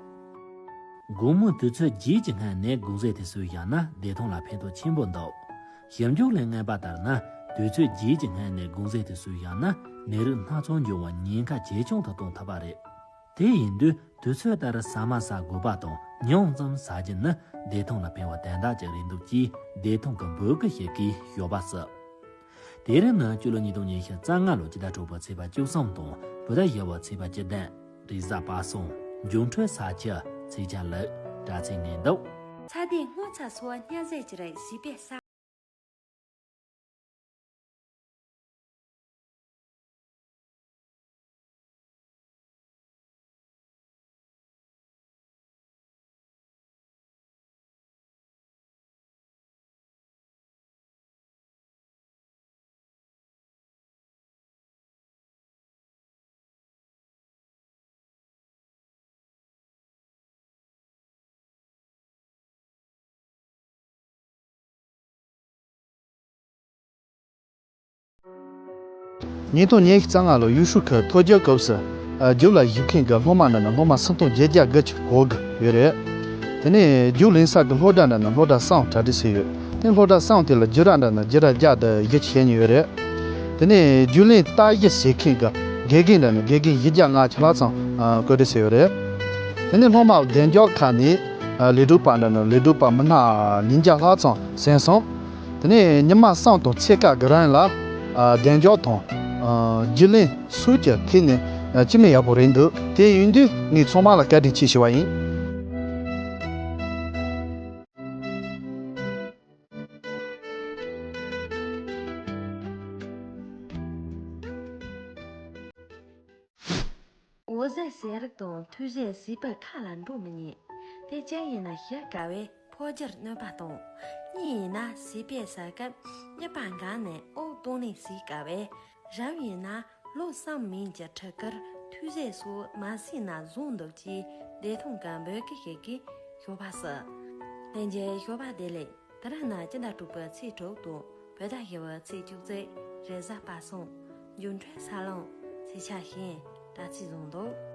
དགོང་མོའི་དུས་ཚོད་བརྒྱད་ཀྱི་སྔོན་ནས་དགོང་ཟས་དེ་ཚོ་བཞག་ན་བདེ་ཐང་ལ་ཕན་ཐོགས་ཆེན་པོ་འདུག་ཞིབ་འཇུག་ལས་རྔན་པ་ལྟར་ན། དུས་ཚོད་རྗེས་ཀྱི་སྔོན་ནས་དགོང་ཟས་དེ་ཟོས་བཞག་ན། ནད་རིགས་སྣ་ཚོགས་འབྱུང་བ་ཉེན་ཁ་ཇེ་ཆུང་དུ་གཏོང་ཐུབ་པ་རེད། དེ་ཡིན་དུས་དུས་ཚོད་ལྟར་ཟ་མ་ཟ་དགོས་པ་དང་། ཉུང་ཙམ་ཟ་རྒྱུ་ནི་བདེ་ཐང་ལ་ཕན་པ་དོན་དག་ཅིག་རེད་འདུག་ཅེས་བདེ་ཐང་གི་འབོད་སྐུལ་ཞིག་གིས་ཞོགས་པ་བསུ། དེ་རིང་ནི་སྤྱི་ལོ་ཉིས་སྟོང་ཉི་ཤུ་རྩ་ལྔ་ལོའི་ཕྱི་ཟླ་དྲུག་པའི་ཚེས་པ་བཅུ་གསུམ་དང་། བོད་ཟླ་བཞི་པའི་ཚེས་པ་བཅུ་བདུན། རེས་གཟའ་པ་སངས། འགྱུར་འཕྲོད་ས་ཆ། ཚེས་ཆ་ལུག། དྲ་ཚིགས་ངན་འདུག་ཚ་དེ་སྔོ་ཚ་སོ་སྙ་ཟས་ཀྱི་རིགས་བྱིས་པའི་ས། ཉིས་སྟོང་ཉི་ཤུ་རྩ་ལྔ་ལོའི་ཡུས་ཧྲུའུ་ཁུལ་ཐོ་རྒྱལ་སྐབས་སུ། ཨ། རྒྱུགས་ལ་ཞུགས་མཁན་གྱི་སློབ་མ་རྣམས་ནི་སློབ་མ་སུམ་སྟོང་བརྒྱད་བརྒྱ་དགུ་བཅུ་གོ་དགུ་ཡོད་རེད། དེ་ནས་རྒྱུགས་ལེན་ས་ཀྱི་སློབ་གྲྭ་རྣམས་ནི་སློབ་གྲྭ་གསུམ་གྲ་སྒྲིག་བྱས་ཡོད། དེ་སློབ་གྲྭ་གསུམ་དེ་ལ་རྒྱུགས་ར་རྣམས་ནི་རྒྱུགས་ར་བརྒྱ་དང་བཞི་བཅུ་ཞེ་གཉིས་ཡོད་རེད། དེ་ནས་རྒྱུགས་ལེན་ལྟ་ཞིབ་བྱེད་མཁན་གྱི་དགེ་རྒན་རྣམས་ནི་དགེ་རྒན་བཞི་བརྒྱ་ལྔ་བཅུ་ལྷག་ཙམ། ཨ། བཀོད་སྒྲིག་བྱས་ཡོད་རེད། དེ་ནས་སློབ་མ་གདན་འཇགས་ཁག་ནས། ཨ། ལས་སྒྲུབ་པ་རྣམས་ནི་ལས་སྒྲུབ་པ་མི་སྣ་ཉིས་བརྒྱ་ལྷག་ཙམ་གསན་སོང་། དེ་ནས་ཉི་མ་གསུམ་དང་ཕྱེད་ཀ་གི་རིང་ལ། ཨ། གདན་འཇགས་དང་། ཨ། རྒྱུགས་ལེན་སོགས་ཀྱི་ཐད་ནས། ཨ། ཅི་མི་ཡག་པོ་རེད་འདུག་དེ་ཡིན་དུས་ངས་ཚང་མ་ལ་བཀའ་དྲིན་ཆེ་ཞུ་བ་ཡིན། འོ་ཟས་ཟས་རིགས་དང་མཐུད་རྫས་བྱིས་པའི་ཁ་ལ་འགྲོ་མི་ཉན། དེ་གཅིག་ཡིན་ན་བཞི་དཀའ་བས་ཕོ་རྒྱུར་གནོད་པ་དང་། གཉིས་ཡིན་ན་བྱིས་པའི་ཟ་སྐབས་གཉིད་པ་འགག་ནས་དབུགས་གཏོང་ནས་བྱིས་དཀའ་བས། གསུམ་ཡིན་ན་ལོ་གསུམ་མིན་གྱི་ཕྲུ་གུར་མཐུད་རྫས་སོགས་མ་བྱིན་ན་བཟང་འདུག་ཅེས་བདེ་ཐང་གི་འབོད་སྐུལ་ཞིག་གིས་ཞོགས་པ་བསུ། ལྷན་རྒྱས་ཞོགས་པ་བདེ་ལེགས། དེ་རིང་ནི་སྤྱི་ཟླ་དྲུག་པའི་ཚེས་དྲུག་དང་བོད་ཟླ་བཞི་པའི་ཚེས་བཅུ་གཅིག་རེས་གཟའ་པ་སངས། འགྱུར་འཕྲོད་ས་ལམ། ཚེས་ཆ་ཞན། དྲ་ཚིགས་བཟང་འདུག